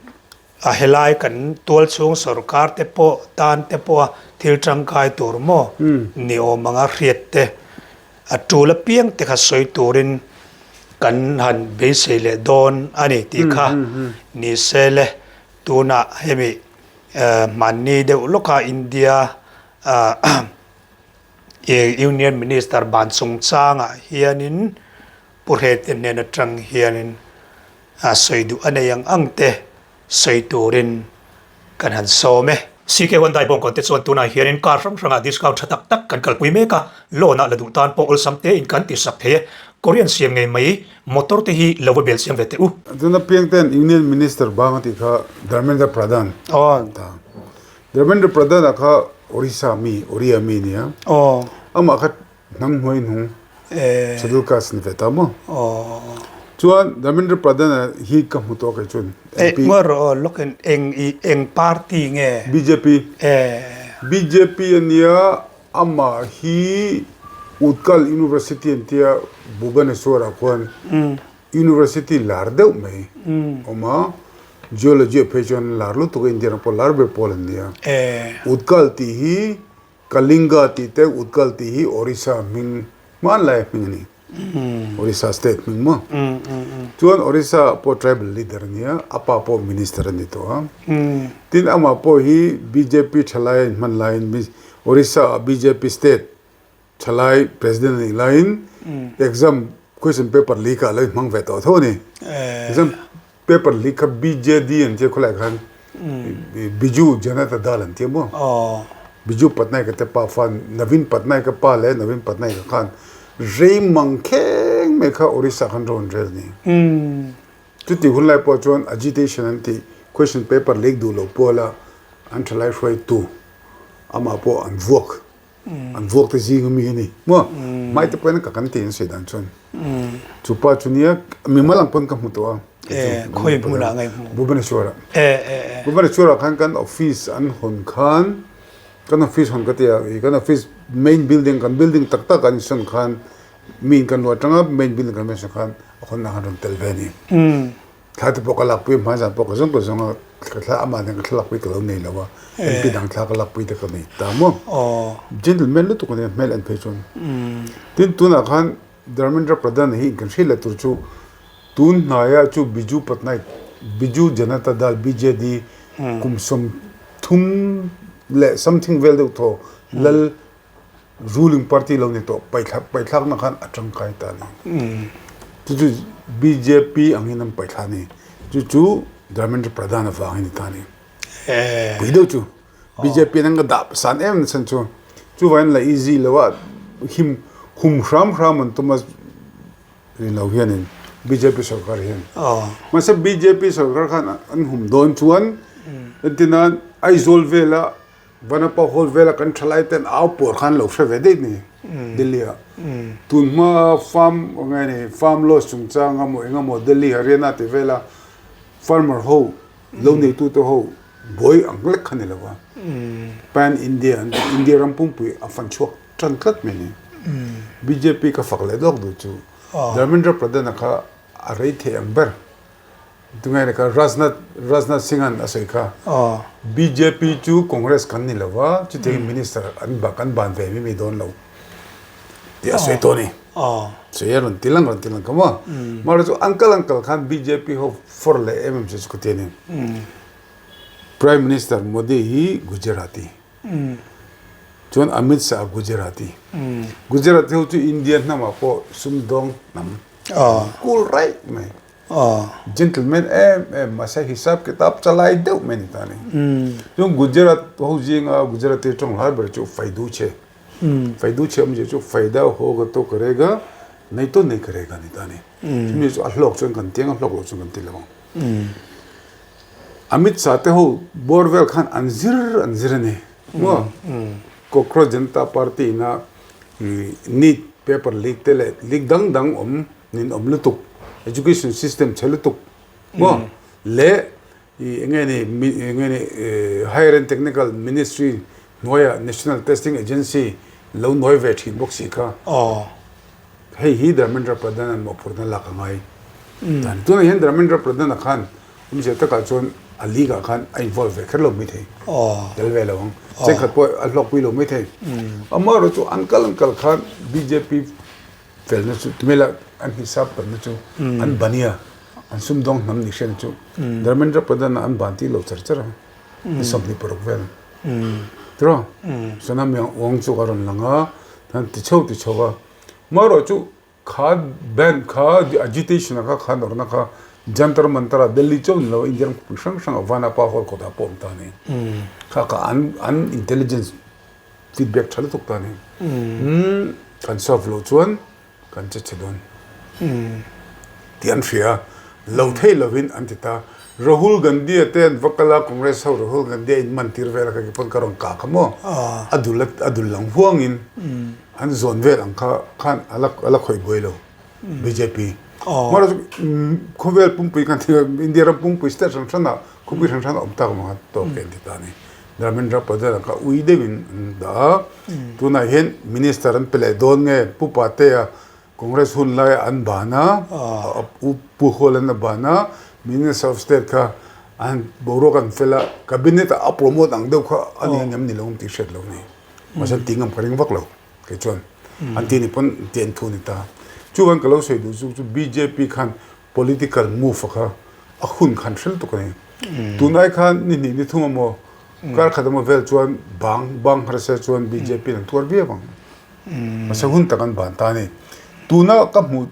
a helai kan tual chhung sorkar te pawh tan te pawha thil tangkai tur maw ni awm anga hriat te a tul apiang te kha sawi turin kan han beisei leh dawn a ni tih kha ni se le tunah hemi hmanni deuh lawka India Union Minister ban chungchangah hianin Pu Hrete hnen atang hianin sawi duh a nei ang ang te sawi turin kan han sawm e. CK Hyundai bawngkawn te chuan tunah hianin car hrang hrangah discount tha tak tak kan kalpui mek a, loan ah la duh tan pawh awlsam tein kan ti sak thei e. Korean siam ngei mai motor te hi lo va bel siam ve teh u. Tuna piangten Union Minister bang a tih kha Dharmendra Pradhan ta. Dharmendra Pradhan-a kha Orissa mi, Oriya mi a ni a. Amah kha hnam hnuai hnung Scheduled Caste ni ve ta maw? Chuan Dharmendra Pradhan-a hi ka hmu tawh kei chuan MP. Ngawi rawh aw, lawk in eng i eng party nge? Bjp. Bjp a nia, amah hi Utkal University an tia Bhubaneswar-ah khuan University lar deuh mai awm a, Geology ah phei chuan lar lutuk a India ram pawh lar ber pawl an ni a. Utkal tih hi Kalinga tih te Utkal tih hi Orissa hming hmanlai hming a ni. Orissa state hming maw. Chuan Orissa pawh tribal leader a ni a, a pa pawh minister a ni tawh a. Tin amah pawh hi bjp thalai a inhman laiin Orissa ah bjp state Thalai President a nih laiin exam question paper leak ah lo inhmang ve tawh tho a ni. Exam paper leak kha BJD an tia khawlai khan Biju Janata Dal an tia maw? Biju Patnaik a te pa fan Naveen Patnaik a pa leh Naveen Patnaik a khan rei mang kheng mai kha Orissa khan ro an rel a ni. Chuti hun lai pawh chuan agitation an tih question paper leak duh loh puala an thalai hruaitu amah pawh an vuak. An vuak te zing ami a ni maw? Hmai te pawhin ka kan ti an sawi dan chuan. Chu pa chu nia mimal ang pawn ka hmu tawh a. Khawi hmunah nge hmu? Bhubaneswar ah. Bhubaneswar ah khan kan office an hawn khan kan office hawn ka ti a kan office main building kan building tak tak an insawn khan mi in kan luah atanga main building kan insawn khan a hawnna khan rawn tel ve a ni. Thla te pawh ka lakpui a, hmaizan pawh ka zawng ka zawng a, ka thla amah nen ka thla lakpui ka lo nei lo a, MP dang thla ka lakpui te ka nei ta maw. Gentleman lutuk a nia hmel en phei chuan. Tin tunah khan Dharmendra Pradhan hi kan hriat leh tur chu tun hnaia chu Biju Patnaik, Biju Janata Dal, BJD, kum 30 leh something vel deuh thaw lal Ruling party lo ni tawh paihthla paihthlakna khan a tangkai ta a ni. Chu chu bjp angin an paihthla a ni. Chu chu Dharmendra Pradhan avangin ni ta a ni. Pui deuh chu bjp an ka dah san em nasa chu chuvangin la easy lo a him hum hram hram an tum a ri lo hianin bjp sorkar hian. Mahse bjp sorkar khan an hum dawn chuan. Entirnan Aizawl vela Vanapa Hall vela kan thalai ten au pawr khan lo hre ve daih ni Delhi ah. Tun hma farm nge ni farm laws chungchang emaw eng emaw Delhi Haryana tih vela farmer ho lo neitu te ho buai ang lek kha ni lo va. Pan India an tih India ram pumpui a fan chhuak tan tlat mai ni. Bjp ka fak leh dawk duh chu Dharmendra Pradhan a kha a rei thei ang ber. Tungai leh kha Rajnath Rajnath Singh an a sawi kha bjp chu Congress kan ni lo va chutiangin minister an ba kan ban ve mai mai dawn lo tih a sawi tawh a ni. Sawi a rawn ti lang rawn ti lang kha maw. Mahse chu an kal an kal khan bjp ho for leh em em chu ka ti a ni. Prime Minister Modi hi Gujarati chuan Amit Shah Gujarati. Gujarati ho chu India hnamah pawh sumdawng hnam cool raih mai. Gentleman em em mahse hisap kitab chalai deuh mai a ni ta a ni. Chuan Gujarat ho zinga Gujarati tawng lai ber chu Faidu chhe. Faidu chhe awmzia chu Faida hoga to karega nahi to nahi karega a ni ta a ni. Chumi chu a hlawk chuan kan ti ang a hlawk loh chuan kan ti lo ang. Amit Shah te ho bawr vel khan an zir an zir a ni maw? Cockroach Janata Party ina neet paper leak te leh leak dang dang awm nin awm lutuk education system chhe lutuk maw leh ih eng nge ni eng nge ni higher and technical ministry hnuaiah national testing agency lo nawi ve thin bawk si kha hei hi Dharmendra Pradhan an mawhphurhna lak a ngai dan tunah hian Dharmendra Pradhan a khan awmzia takah chuan a league ah khan a involve ve kher lo mai thei tel ve lo ang chengkhat pawh a hlawkpui lo mai thei amaherawhchu an kal an kal khan bjp Felna chu tumela an hisap tamna chu an bania an sumdawng hnam ni hriatna chu Dharmendra Pradhan an ban tih lo char char a ni 26 vel tiraw Sonam Wang chu a rawn lang a an ti chho ti chho va marawh chu kha band kha agitation a kha kha nawrhna kha Jantar Mantar ah Delhi chauh ni lo India ram khawpui hrang hrang ah Vanapa Hall kawtah pawh a awm ta a ni kha kha an an intelligence Feedback tha lutuk ta ni. Kan solve loh chuan kan che che dawn tih an hria. Lo thei lovin an ti ta. Rahul Gandhi-a te an va kal a, Congress ho Rahul Gandhi-a in man tir vel a kha pawn ka rawn kah kha maw. A dul a dul lang huangin an zawn vel ang kha khan a la a la khawih buai lo bjp. Mahse khawvel pumpui kan ti India ram pumpui state hran hranah khawpui hran hranah awm tak ang a tawk e an ti ta a ni. Dharmendra Pradhan a kha ui deuhin an dah a, tunah hian Minister an pe leh dawn nge Pu Patea Congress hun laia an ban a, Pu Hualan a ban a, Minister of State kha an boruak an fel a, Cabinet ah a promote ang deuh kha a ni ang em ni lo ang tih hriat lo a ni. Mahse an tih ngam ka ring vak lo kei chuan an tih ni pawn tih an thu a ni ta. Chuvang ka lo sawi duh chu chu bjp khan Political move a kha a hun khan hrel tuk a ni. Tunai khan ni hnih ni thum emaw kar khat emaw vel chuan bang bang harsa chuan bjp in an tuar viau ang. Mahse hun tak an ban ta a ni. Tuna ka hmuh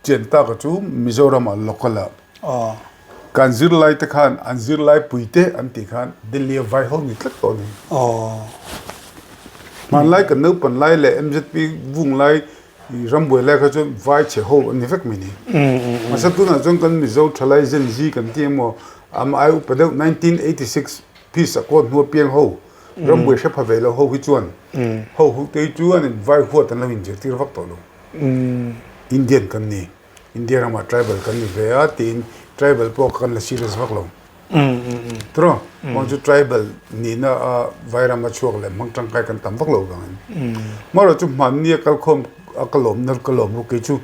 chian tak a chu Mizoram ah local ah kan zirlai te khan an zirlai pui te an tih khan Delhi a vai ho ni tlat tawh a ni. Hmanlai kan naupan lai leh mzp vung lai I rambuai lai kha chuan vai chhe ho an ni vek mai ni. Mahse tunah chuan kan Mizo thalai Gen Z kan ti emaw am ai upa deuh 1986 peace accord hnua piang ho rambuai hre pha ve lo ho hi chuan ho hu te hi chuan in vai huat an lo inzirtir vak tawh lo. Indian kan ni, India ramah tribal kan ni ve a tiin tribal pawh kan la serious vak lo. Tiraw? Kawng chu tribal nihna a Vairama chhuak leh hmang tangkai kan tam vak lo vangin. Marawh chu hmanni a kalkhawm a ka lawmna ka lawm ruk kei chu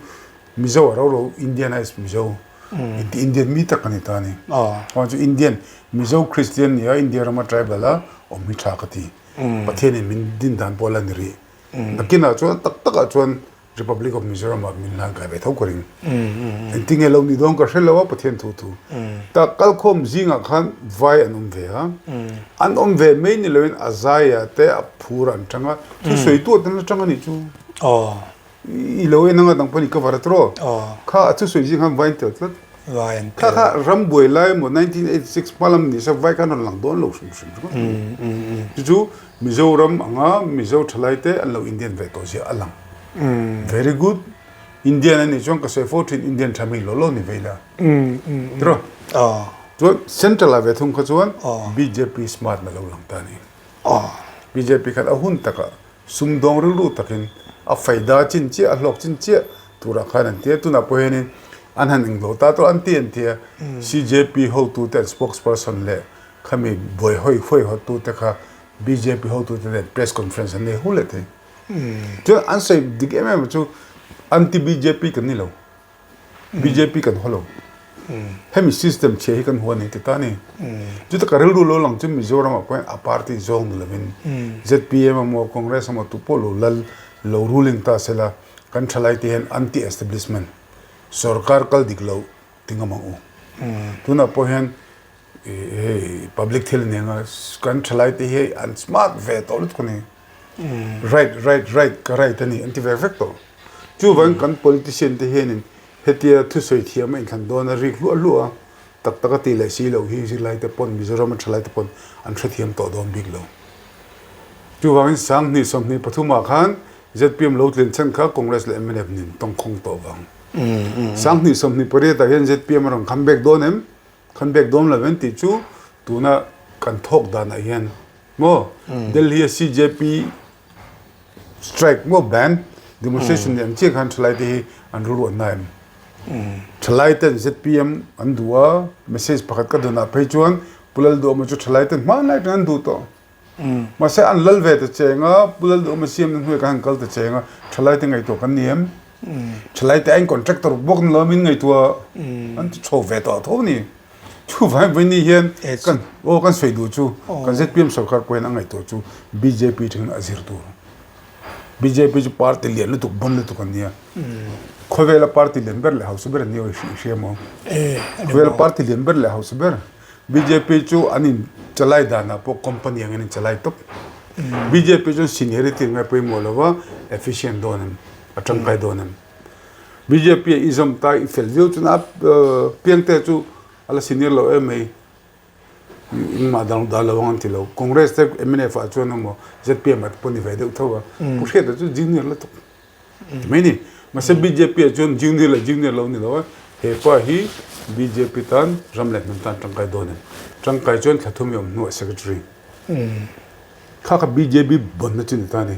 Mizo a ro ro Indianized Mizo inti Indian mi tak ka ni ta a ni. Kawng chu Indian Mizo Christian nia India rama tribal a awm hi tha ka ti. Pathianin min din dan pawh a la ni rih. Nakinah chuan tak takah chuan Republic of Mizoram ah min hlan kai ve tho ka ring. Engtin nge lo ni dawn ka hre lo a Pathian thu thu. Ta kalkhawm zingah khan vai an awm ve a. An awm ve mai ni loin a zaia te a phur an tang a. Thusawi tu atan la tang a nih chu. I lo en anga dang pawh ni cover a tawh. Kha a thusawi zing khan vai an tel tlat. Kha kha ram buai lai emaw 1986 hma lam ni se vai khan rawn lang dawn lo hrim hrim ringawt. Chu chu Mizoram anga Mizo thalai te an lo Indian ve tawh zia a lang. Very good. Indian a nih chuan ka sawi fo thin Indian tha mi law law ni ve ila. Tiraw? Chuan Central ah ve thung kha chuan bjp smart na lo lang ta a ni. Bjp khan a hun takah sumdawng rilru takin a faida chin chiah, a hlawk chin chiah turah khan an ti a. Tunah pawh hianin an han englo ta tawh an ti an ti a. CJP hotute an spokesperson leh khami buai hawi huai hawtute kha bjp hotute nen press conference an nei hu leh thei. Chuan an sawi dik em em chu anti-BJP kan ni lo. Bjp kan haw lo. Hemi system chhia hi kan haw a ni ti ta a ni. Chuta ka rilru lo lang chu Mizoram ah pawh hian a party zawng ni lovin zpm emaw Congress emaw tu pawh lo lal lo ruling ta sela kan thalai te hian anti establishment sorkar kal dik lo ti ngam ang u. Tunah pawh hian hei public thil a ni ang a kan thalai te hi an smart ve tawh lutuk a ni. Right right right ka right a ni an ti ve vek tawh. Chuvangin kan politician te hianin hetia thusawi thiam a inthlan dawn a rik hluah hluah a, tak tak a tih leh si loh hi zirlai te pawn Mizoram a thalai te pawn an hrethiam tawh dawn bik lo. Chuvangin 20 23 ah khan zpm lo tlin chhan kha Congress leh mnf nen tawngkhawng tawh vang. 20 28 ah hian zpm a rawn come back dawn em? Come back dawn lo em tih chu tuna kan thawk danah hian Maw? Delhi a CJP strike maw ban demonstration ni ang chiah khan thalai te hi an rilru an na em? Thalai ten zpm an duh a, message pakhat ka dawn ah phei chuan Pu Lalduhawma chu thalai ten hmanlai atangin an duh tawh. Mahse an lal ve ta cheng a, Pu Lalduhawma siam na hnuai khan an kal ta cheng a, thalai te ngaihtuah kan ni em? Thalai te a in contractor bawk ni lo min ngaihtuah an ti chho ve tawh tho a ni. Chuvang vawiin hian kan aw kan sawi duh chu kan zpm sorkar pawhin a ngaihtuah chu bjp thlengin a zir tur. Bjp chu party lian lutuk bon lutuk an nia. Khawvela party lian ber leh hausa ber an nia i hria maw? Khawvela party lian ber leh hausa ber. Bjp chu an in chalai danah pawh company angin an chalai tawp. Bjp chuan seniority ngai pawimawh lova efficient dawn em a tangkai dawn em. Bjp a i zawm ta i fel viau chuan a piangte chu a la senior lo em mai engmah dang dah lo ang an ti lo. Congress te mnf ah chuan emaw zpm ah te pawh ni ve deuh tho a. Pu Hriata chu junior lutuk ti mai ni. Mahse bjp ah chuan junior leh junior lo ni lo a, he pa hi bjp tan ram leh hnam tan tangkai dawn a ni. Tangkai chuan thla thum i awm hnuah secretary. Kha kha bjp bawnna chu ni ta a ni.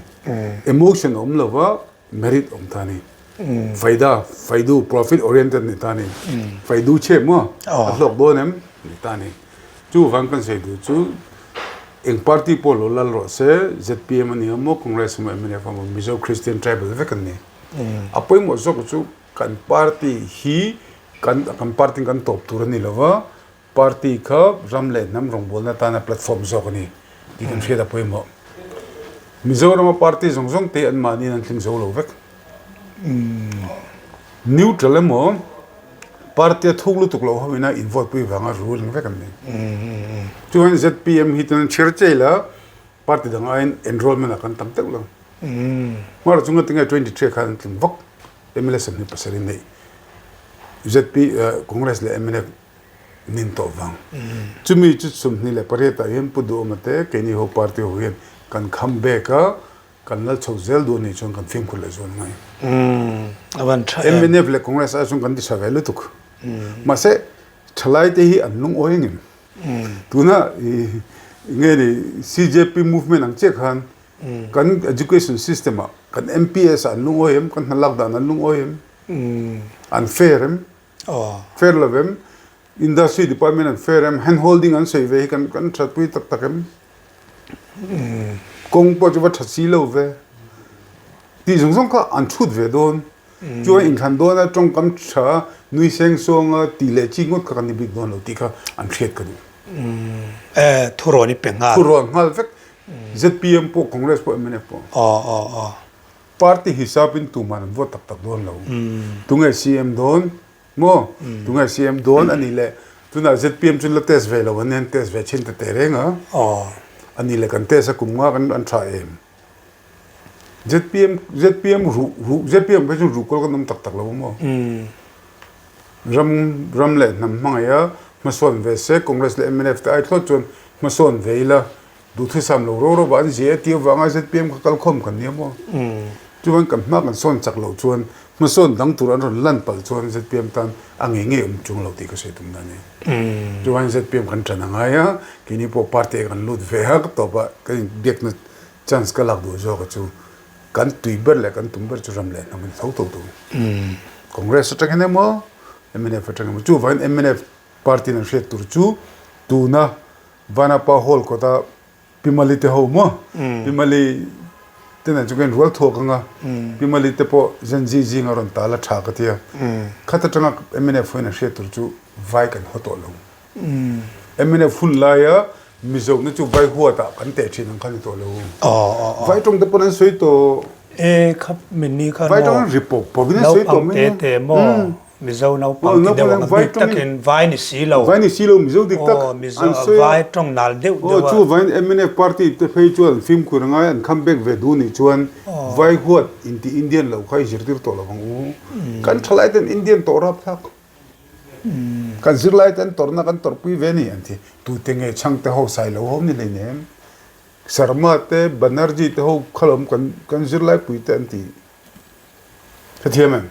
Emotion a awm lo va. Merit awm ta ni. Faida, faidu, profit oriented ni ta ni. Faidu che maw? A hlawk dawn em? Ni ta ni. Chu vang kan sawi duh chu eng party pawh lo lal rawh se, zpm a ni emaw, Congress emaw, mnf emaw, Mizo Christian tribal vek an ni. A pawimawh zawk chu kan party hi kan kan party kan tawp tur a ni lova, Party kha ram leh hnam rawngbawlna atana platform zawk a ni tih kan hriat a pawimawh. Mizorama party zawng zawng te anmahniin an tling zo lo vek. Neutral emaw party a thuk lutuk loh ho ina in vote pui vanga ruling vek an ni. Chuan zpm hi chuan chhir chei la party dang aiin enrollment ah kan tam teuh lo. Hmar chunga tinge 23 khan an tling vak mla 27 neih ZP Congress leh mnf nin tawh vang. Chumi chu 28 ah hian Pu Duhawma te keini ho party ho hian kan kham bek a, kan lal chho zel duh anih chuan kan fimkhur leh zual ngai. A van tha em. Mnf leh Congress ai chuan kan ti tha ve lutuk. Mahse thalai te hi an lungawi angem? Tuna nge ni CJP movement ang chiah khan kan education system ah kan MPS ah an lungawi em? Kan hna lak dan an lungawi em? An fair em? Fair lo em? Industry department an fair em? Hand holding an sawi ve hi kan kan that pui tak tak em? Kawng pawh chu va that si lo ve. Tih zawng zawng kha an chhut ve dawn. Chuan inthlan dawn a tawngkam tha nui seng sawng a tih leh chi ngawt kha kan ni bik dawn lo tih kha an hriat ka duh. E, thurawn i pe nghal. Thurawn nghal vek. ZPM pawh Congress pawh mnf pawh. Party hisapin tuman an vote tak tak dawn lo. Tunge CM dawn maw? Tunge CM dawn a nih leh tunah zpm chu la test ve lo an nia, an test ve chhin ta teh reng a. A nih leh kan test a kum nga kan an tha em? Zpm zpm ruh ruh zpm phei chu ruhkawl kan awm tak tak lo a maw? Ram ram leh hnam hmangaih a hmasawn ve se Congress leh mnf te ai thlawt chuan hmasawn ve ila Duhthusam lo ro ro ah an zia e tih avanga zpm kha kalkhawm kan nia maw? Chuan kan hma kan sawn chak loh chuan Hmasawn dang tur an rawn lan palh chuan zpm tan a ngei ngei awm chung lo tih ka sawi tumna a ni. Chuan zpm kan ṭan a ngai a, keini pawh party ah kan lut ve a, ka tawp a ka inbiakna chance ka lak duh zawk a chu kan tui ber leh kan tum ber chu ram leh hnam a ni tho tho tur. Congress atangin emaw mnf atangin emaw chuvangin mnf party in an hriat tur chu tuna Vanapa Hall kawta Pi Mali te ho maw? Pi Mali te nen chu ka inrual thuak ang a, Pi Mali te pawh Gen Z zing a rawn tal a tha ka ti a. Khat atanga mnf hoin an hriat tur chu vai kan haw tawh lo. Mnf hun laia Mizo na chu vai huatah kan teh thin ang kha ni tawh lo. Vai tawng te pawn an sawi tawh. E kha minni khan maw? Vai tawng an ri pawp pawp in an sawi tawh mai a. Naupang te te maw? Mizo naupang ti deuh ang a bik takin vai ni si lo. Vai ni si lo Mizo dik tak an sawi a. Vai tawng nal deuh deuh a. Chu vaiin mnf party te phei chuan an fimkhur angai an come back ve duh nih chuan vai huat inti Indian lo kha i zirtir tawh lo ang u. Kan thalai ten Indian tawh rap thlak. Kan zirlai ten tawrhna kan tawrhpui ve ni an ti. Tute nge chhangte ho sai lo ho ni hleinem. Sharma te Banerjee te ho khalawm kan zirlai pui te an ti. Hrethiam em?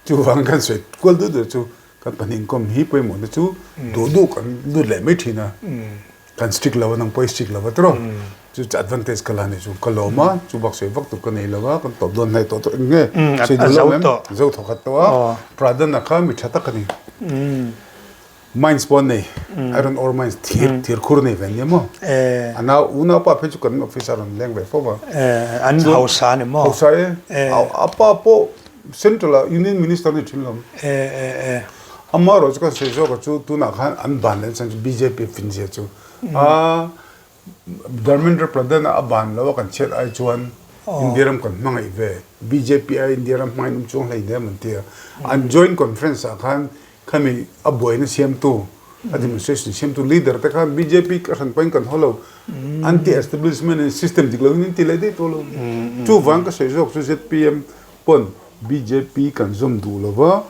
Chuvang kan sawi kual duh duh chu kan pahnih inkawm hi pawimawhna chu duh duh kan lut leh mai thin a, kan strict lo a nang pawh i strict lo a tiraw? Chu chu advantage ka la ni chu ka lawm a, chu bak sawi vak tur ka nei lo a, kan tawp dawn hnaih tawh tawh eng nge sawi duh lo em? Zo thawk khat tawh a, Pradhan-a kha mi tha tak a ni. Mines pawh an nei, iron ore mines thir thir khur nei ve an nia maw? A nau unaupa phei chu kan office ah rawn leng ve fo va. An hausa ni maw? Hausa e. A pa pawh central ah union minister ni thin lo. Ama erawh chu kan sawi zawk a chu tunah khan an ban leh chan chu bjp finzia chu a Dharmendra Pradhan a ban lo a kan chhiat ai chuan India ram kan hmangaih ve bjp ai India ram hmangaih an awm chuang hleinem an ti a. An joint conference ah khan Khami a buaina siamtu, a demonstration siamtu leader te khan bjp ka hran pahin kan haw lo. Anti establishment in system dik loin an ti leh daih tawh lo. Chuvang ka sawi zawk chu zpm pawn bjp kan zawm duh lo va,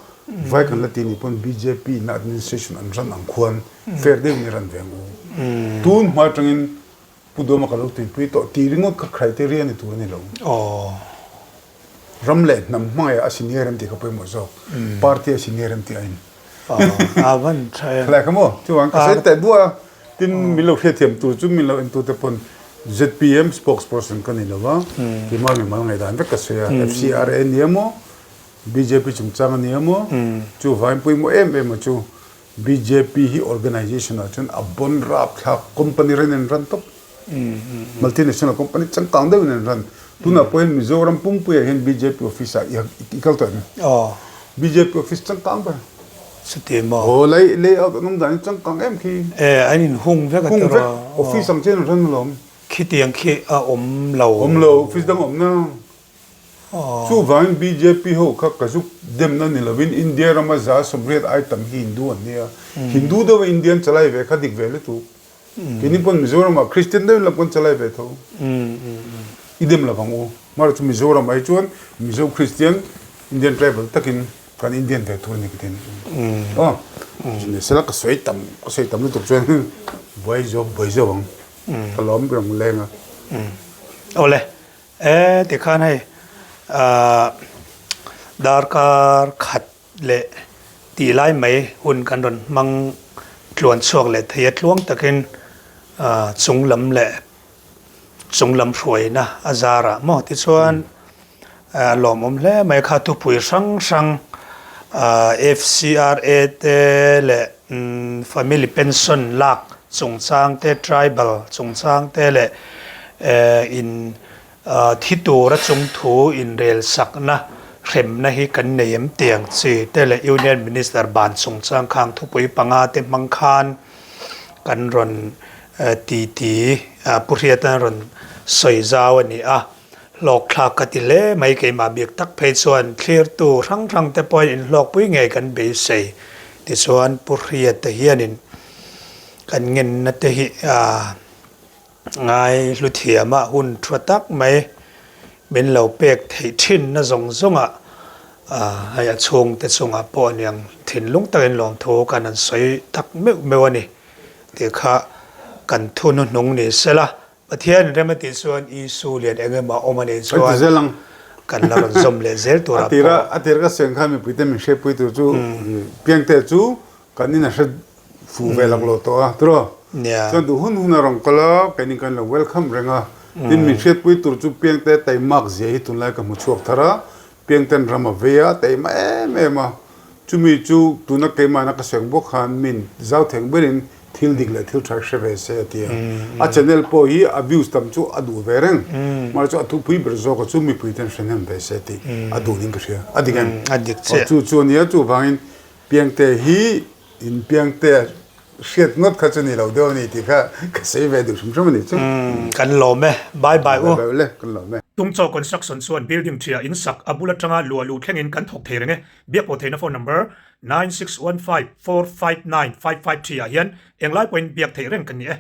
vai kan la ti nih pawn bjp in a administration an ran ang khuan fair deuhin i ran ve ang u. Tun hma atangin Pu Duama ka lo tuipui tawh tih ringawt kha criteria ni tur a ni lo. Ram leh hnam hmangaih a senior em tih kha pawimawh zawk. Party a senior em tih aiin. A van tha em. Khalai kha maw? Chuvang ka sawi teh duah a, tin min lo hriatthiam tur chu min lo entu te pawn zpm spokesperson ka ni lo va, keimah mimal ngaihdan vek ka sawi a, FCRA a nia maw, bjp chungchang a nia maw, chuvangin pawimawh em em a chu Bjp hi organisation ah chuan a bon rap thlak company ren an ran tawp. Multinational company changkang deuhin an ran. Tunah pawh hian Mizoram pumpuiah hian bjp office ah i kal tawh em? Bjp office changkang ber. Chuti maw? Aw lei layout an awm dan hi changkang em khi. E an in hung vek a tiraw? Hung vek office ang chian an ran alawm. Khitiang khi a awm lo. Awm lo office dang a awm na. Chuvangin bjp ho kha ka zuk demna ni lovin India rama 180 ai tam hi Hindu an nia. Hindu deuha Indian chalai ve kha dik ve lutuk. Keini pawn Mizoramah Christian deuhin lam kan chalai ve tho. I dem lovang u. Mahse chu Mizoram ai chuan Mizo Christian Indian tribal takin kan Indian ve tur a ni ka ti a ni. Aw sela ka sawi tam ka sawi tam lutuk chuan buai zo buai zo ang. Ka lawm ber ang leng a. Awle. E tikhan hei ahh darkar khat leh tih lai mai hun kan rawn hmang tluan chhuak leh thei a tluang takin ahh chung lam leh chung lam hruaina a zarah maw tichuan a lawmawm hle mai kha thupui hrang hrang ahh F_C_R_A te leh umm family pension lak chungchang te tribal chungchang te leh Eh in thi tura chungthu inrel sakna hremna hi kan nei em tiang chi te leh Union Minister ban chungchang khang thupui panga te hmang khan kan rawn titi Pu Hriata rawn sawi zau a ni a, hlawkthlak ka ti hle mai keimah bik tak phei chuan thlirtu hrang hrang te pawhin inhlawkpui ngei kan beisei tichuan Pu Hriata hianin kan ngenna te hi Ngai hlu thiama hun tha tak mai min lo pek theih thinna zawng zawngah hei a chhungte chungah pawh aniang thinlung takin lawmthu kan han sawi tak meuh meuh a ni tih kha kan thu hnuhnung ni sela. Pathian rem a tih chuan Isu lian eng emaw a awm a nih chuan. kan la rawn zawm leh zel turah pawh. A tira a tira ka seng khan mipui te min hriatpui tur chu Piangte chu kan in a hre fuh ve lak lo tawh a tiraw? Chuan duh hun hun a rawn kal a, keini kan lo welcome reng a. Tin min hriatpui tur chu Piangte taimak zia hi tunlai ka hmu chhuak thar a, Piangten ram a vei a, taima em em a. Chumi chu tuna keimahna ka seng bawk khan min zau theng berin thil dik leh thil tha hre ve se a ti a. A channel pawh hi a views tam chu a duh ve reng. Mahse chu a thupui ber zawk a chu mipui ten hre hnem ve se tih a duh ning ka hria. A dik em? A dik chiah. Chu chu a nia, chuvangin Piangte hi in Piangte hriat ngawt kha chu ni lo deuh a ni tih kha ka sawi ve duh hrim hrim a ni chu. Kan lawm e. Bye bye u. Bye bye u le, kan lawm e. Tungchaw Construction chuan building ṭhia in sak a bul aṭanga luah luh thlengin kan thawk thei reng e. Biakpawh theihna phone number, 9615459553 ah hian englai pawhin biak theih reng kan ni e.